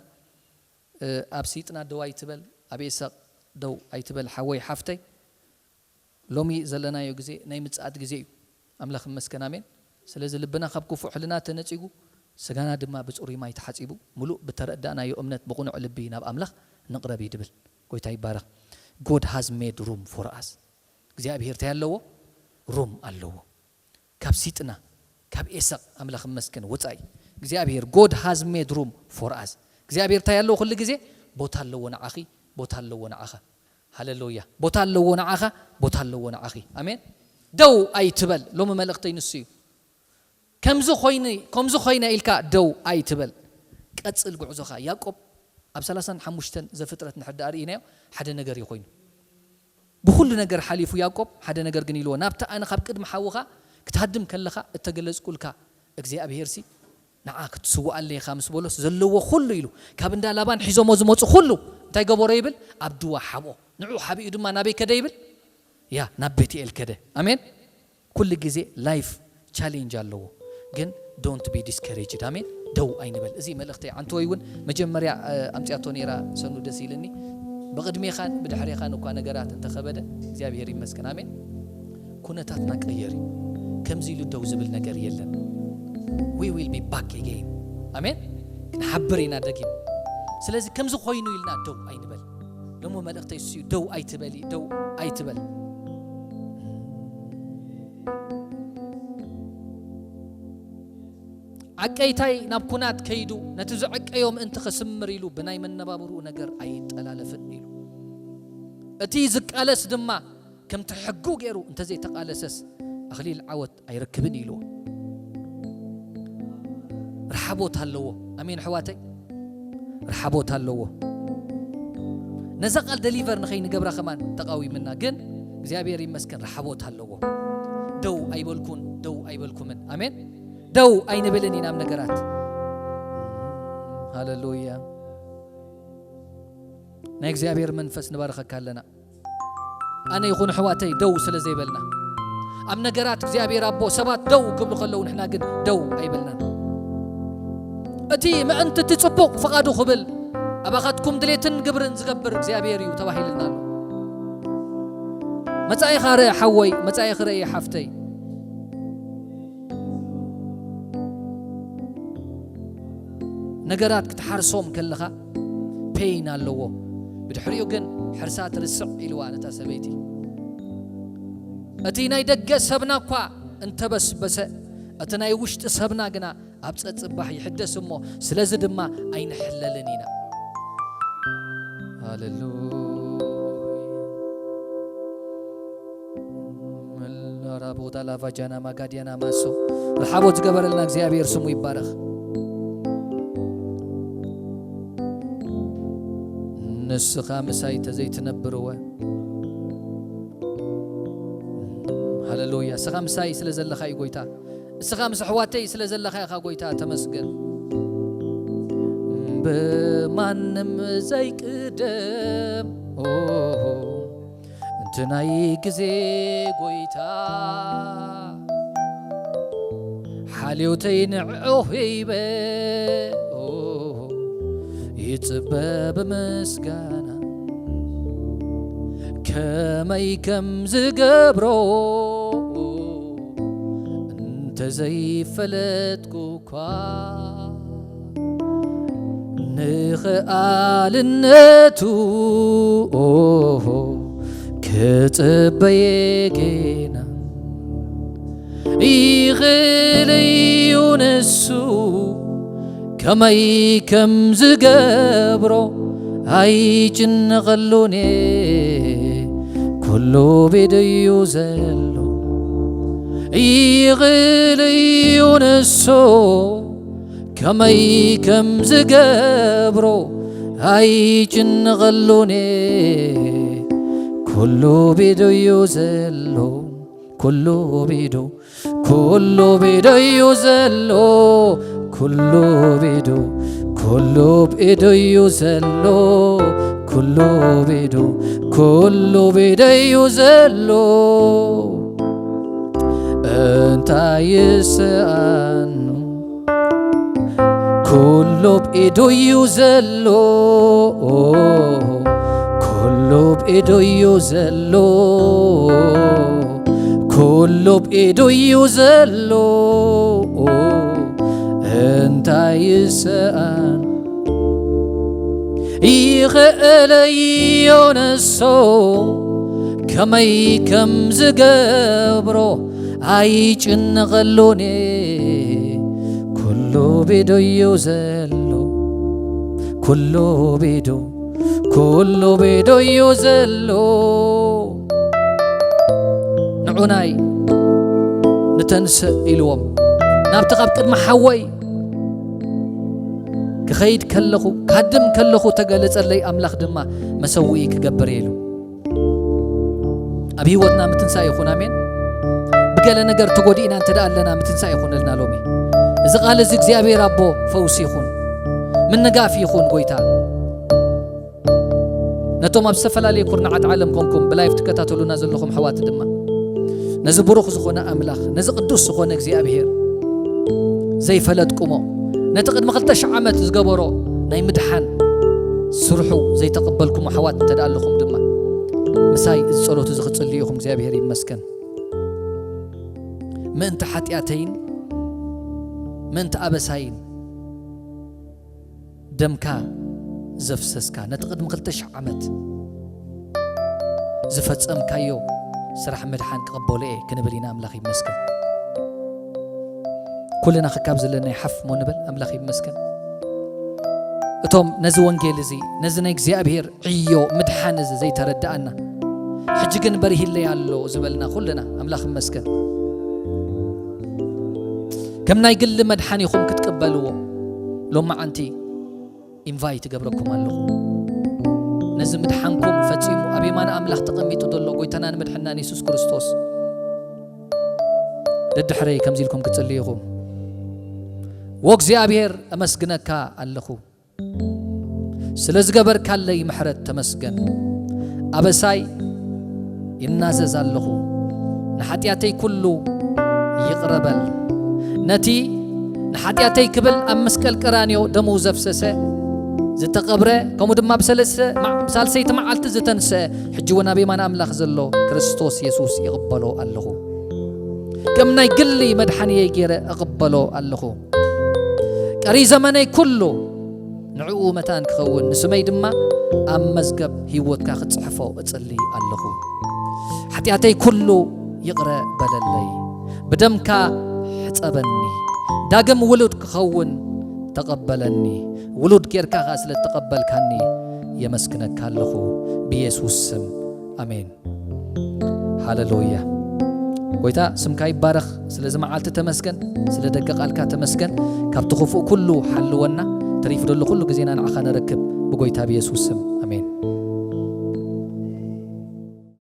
እ፣ ኣብ ሲጥና ደው ኣይትበል፣ ኣብ ኤሰቕ ደው ኣይትበል ሓወይ ሓፍተይ። ሎሚ ዘለናዮ ግዜ ናይ ምጽኣት ግዜ እዩ። ኣምላኽ ይመስገን፣ ኣሜን። ስለዚ ልብና ካብ ክፉእ ሕልና ተነጺጉ፣ ስጋና ድማ ብጽሩይ ማይ ተሓጺቡ፣ ምሉእ ብተረዳእናዮ እምነት ብቕኑዕ ልቢ ናብ ኣምላኽ ንቕረብ እዩ ድብል። ጎይታ ይባረኽ። God has made room for us። እግዚኣብሔር እንታይ ኣለዎ? ሩም ኣለዎ። ካብ ሲጥና፣ ካብ ኤሰቕ ኣምላኽ መስገን ወጻኢ እግዚኣብሔር God has made room for us። እግዚኣብሔር እንታይ ኣለዎ? ኩሉ ግዜ ቦታ ኣለዎ ንዓኺ፣ ቦታ ኣለዎ ንዓኻ። ሃሌሉያ። ቦታ ኣለዎ ንዓኻ፣ ቦታ ኣለዎ ንዓኺ። ኣሜን። ደው ኣይትበል። ሎሚ መልእኽተይ ንሱ እዩ። ከምዚ ኮይነ ኢልካ ደው ኣይትበል። ቀጽል ጉዕዞኻ። ያዕቆብ ኣብ ሰላሳን ሓሙሽተን ዘፍጥረት ንሕዳ ርኢናዮ ሓደ ነገር እዩ ኮይኑ። ብኹሉ ነገር ሓሊፉ ያዕቆብ ሓደ ነገር ግን ኢልዎ፣ ናብቲ ኣነ ካብ ቅድሚ ሓውኻ ክትሃድም ከለኻ እተገለጽኩልካ እግዚኣብሄርሲ ንዓ ክትስውኣለይ ኢኻ ምስ በሎስ ዘለዎ ኩሉ ኢሉ ካብ እንዳ ላባን ሒዞሞ ዝመፁ ኩሉ እንታይ ገበሮ ይብል? ኣብ ድዋ ሓብኦ። ንዑ ሓቢኡ ድማ ናበይ ከደ ይብል? ያ ናብ ቤትኤል ከደ። ኣሜን። ኩሉ ግዜ ላይፍ ቻሌንጅ ኣለዎ፣ ግን don't be discouraged። ኣሜን። ደው ኣይንበል። እዚ መልእኽተይ ዓንተወይ እውን መጀመርያ ኣምፅያቶ ነይራ ሰኑ፣ ደስ ኢልኒ። ብቕድሜኻን ብድሕሬኻን እኳ ነገራት እንተኸበደ እግዚኣብሔር ይመስገን። ኣሜን። ኩነታትና ቀየር እዩ። ከምዚ ኢሉ ደው ዝብል ነገር የለን። We will be back again። ኣሜን። ክንሓብር ኢና ደጊም። ስለዚ ከምዚ ኮይኑ ኢልና ደው ኣይንበል። ደሞ መልእኽተይ እሱ እዩ። ደው ኣይትበል እዩ። ደው ኣይትበል። ዓቀይታይ ናብ ኩናት ከይዱ ነቲ ዝዕቀዮ ምእንቲ ኸስምር ኢሉ ብናይ መነባብርኡ ነገር ኣይጠላለፍን ኢሉ። እቲ ዝቃለስ ድማ ከምቲ ሕጉ ገይሩ እንተዘይተቓለሰስ ኣኽሊል ዓወት ኣይረክብን ኢልዎ። ርሓቦት ኣለዎ። ኣሜን ኣሕዋተይ፣ ርሓቦት ኣለዎ። ነዛ ቃል ደሊቨር ንኸይንገብራ ከማን ተቃዊምና፣ ግን እግዚኣብሔር ይመስገን ርሓቦት ኣለዎ። ደው ኣይበልኩን፣ ደው ኣይበልኩምን። ኣሜን። ደው ኣይንብልን ኢና ኣብ ነገራት። ሃለሉያ። ናይ እግዚኣብሔር መንፈስ ንባርኸካ ኣለና። ኣነ ይኹን ኣሕዋተይ ደው ስለ ዘይበልና፣ ኣብ ነገራት እግዚኣብሔር ኣቦ ሰባት ደው ክብሉ ከለዉ ንሕና ግን ደው ኣይበልናን። እቲ ምእንቲ እቲ ጽቡቕ ፍቓዱ ክብል ኣባኻትኩም ድሌትን ግብርን ዝገብር እግዚኣብሔር እዩ ተባሂልና ኣሎ። መጻኢኻ ርእ ሓወይ፣ መጻኢኺ ርእ ሓፍተይ። ነገራት ክትሓርሶም ከለኻ ፔይን ኣለዎ። ብድሕሪኡ ግን ሕርሳ ትርስዕ ኢልዋ ነታ ሰበይቲ። እቲ ናይ ደገ ሰብና እኳ እንተበስበሰ፣ እቲ ናይ ውሽጢ ሰብና ግና ኣብ ጸጽባሕ ይሕደስ እሞ፣ ስለዚ ድማ ኣይንሕለልን ኢና። ሃሌሉያ። መላራቦታ ላቫጃና ማጋዲያና ማሶ። ርሓቦት ዝገበረልና እግዚኣብሔር ስሙ ይባረኽ። ንስኻ ምሳይ ተዘይትነብር እወ። ሃሌሉያ። ንስኻ ምሳይ ስለ ዘለኻ እዩ ጎይታ። ንስኻ ምስ ኣሕዋተይ ስለ ዘለኻ ኢኻ ጎይታ፣ ተመስገን። ብማንም ዘይቅደም፣ ኦ፣ እቲ ናይ ግዜ ጎይታ፣ ሓልዮተይ ንዕኡ ሂበ፣ ኦ፣ ይጽበ ብምስጋና፣ ከመይ ከም ዝገብሮ እንተዘይፈለጥኩ እኳ፣ ንኽኣልነቱ ክጽበየ ጌና። ይኽእል እዩ ንሱ ከመይ ከም ዝገብሮ ኣይጭነቐሉን እየ፣ ኩሉ ብኢዱ እዩ ዘሎ። ይኽእል እዩ ንሱ ከመይ ከም ዝገብሮ ኣይጭነቐሉን እየ፣ ኩሉ ብኢዱ እዩ ዘሎ። ኩሉ ብኢዱ፣ ኩሉ ብኢዱ እዩ ዘሎ። ኩሉ ብኢዱ፣ ኩሉ ብኢዱ እዩ ዘሎ። ኩሉ ብኢዱ፣ ኩሉ ብኢዱ እዩ ዘሎ። እንታይ ይስኣኖ? ኩሉ ብኢዱ እዩ ዘሎ። ኩሉ ብኢዱ እዩ ዘሎ። ኩሉ ብኢዱ እዩ ዘሎ። እንታይ ይስኣን? ይኽእል እዩ ንሱ ከመይ ከም ዝገብሮ ኣይጭነቐሉን። ኩሉ ብኢዱ እዩ ዘሎ። ኩሉ ብኢዱ፣ ኩሉ ብኢዱ እዩ ዘሎ። ንዑናይ ንተንስእ ኢልዎም፣ ናብቲ ካብ ቅድሚ ሓወይ ክኸይድ ከለኹ፣ ክሃድም ከለኹ ተገለጸለይ፣ ኣምላኽ ድማ መሰውኢ ክገብር እየ ኢሉ። ኣብ ህይወትና ምትንሳእ ይኹን። ኣሜን። ብገለ ነገር ተጎዲእና እንተ ደኣ ኣለና፣ ምትንሳእ ይኹነልና ሎሚ። እዚ ቃል እዚ እግዚኣብሔር ኣቦ ፈውሲ ይኹን፣ ምንጋፍ ይኹን። ጎይታ ነቶም ኣብ ዝተፈላለየ ኩርናዓት ዓለም ኮንኩም ብላይፍ ትከታተሉና ዘለኹም ኣሕዋት ድማ፣ ነዚ ብሩኽ ዝኾነ ኣምላኽ፣ ነዚ ቅዱስ ዝኾነ እግዚኣብሔር ዘይፈለጥኩሞ፣ ነቲ ቅድሚ ክልተ ሽሕ ዓመት ዝገበሮ ናይ ምድሓን ስርሑ ዘይተቐበልኩም ኣሕዋት እንተ ደኣ ኣለኹም ድማ፣ ምሳይ እዚ ጸሎት እዚ ክትጽልዩ ኢኹም። እግዚኣብሔር ይመስገን። ምእንቲ ሓጢኣተይን ምእንቲ ኣበሳይን ደምካ ዘፍሰስካ፣ ነቲ ቅድሚ ክልተ ሽሕ ዓመት ዝፈጸምካዮ ስራሕ ምድሓን ክቕበሎ እየ ክንብል ኢና። ኣምላኽ ይመስገን። ኩልና ክካብ ዘለና ሓፍ እሞ ንበል። ኣምላኽ ይመስገን። እቶም ነዚ ወንጌል እዚ፣ ነዚ ናይ እግዚኣብሔር ዕዮ ምድሓን እዚ ዘይተረድኣና፣ ሕጂ ግን በሪሂለይ ኣሎ ዝበልና ኩልና፣ ኣምላኽ ይመስገን። ከም ናይ ግሊ መድሓኒኹም ክትቅበልዎ ሎማዓንቲ ኢንቫይት እገብረኩም ኣለኹ። ነዚ ምድሓንኩም ፈጺሙ ኣብ የማነ ኣምላኽ ተቐሚጡ ዘሎ ጎይታናን መድሓናን የሱስ ክርስቶስ፣ ደድሕረይ ከምዚ ኢልኩም ክትጽልዩ ኢኹም። ወእግዚኣብሔር፣ ኣመስግነካ ኣለኹ። ስለ ዝገበርካለይ ምሕረት ተመስገን። ኣበሳይ ይናዘዝ ኣለኹ። ንሓጢኣተይ ኩሉ ይቕረ በል። ነቲ ንሓጢኣተይ ክብል ኣብ መስቀል ቀራንዮ ደሙ ዘፍሰሰ፣ ዝተቐብረ፣ ከምኡ ድማ ብሰለስተ መዓ-፣ ብሳልሰይቲ መዓልቲ ዝተንስአ፣ ሕጂ እውን ኣብ የማን ኣምላኽ ዘሎ ክርስቶስ የሱስ ይቕበሎ ኣለኹ። ከም ናይ ግሊ መድሓንየይ ገይረ እቕበሎ ኣለኹ። ቀሪ ዘመነይ ኩሉ ንዕኡ መታን ክኸውን፣ ንስመይ ድማ ኣብ መዝገብ ህይወትካ ክትጽሕፎ እጽሊ ኣለኹ። ሓጢኣተይ ኩሉ ይቕረ በለለይ። ብደምካ ሕጸበኒ። ዳግም ውሉድ ክኸውን ተቐበለኒ። ውሉድ ጌርካ ኸኣ ስለ እተቐበልካኒ የመስግነካ ኣለኹ። ብየሱስ ስም፣ ኣሜን። ሃለሉያ። ጎይታ ስምካ ይባረኽ። ስለዚ መዓልቲ ተመስገን፣ ስለ ደገ ቃልካ ተመስገን። ካብቲ ክፉእ ኩሉ ሓልወና። ተሪፉ ዘሎ ኩሉ ግዜና ንዓኻ ነረክብ ብጎይታ ብየሱስ ስም፣ ኣሜን።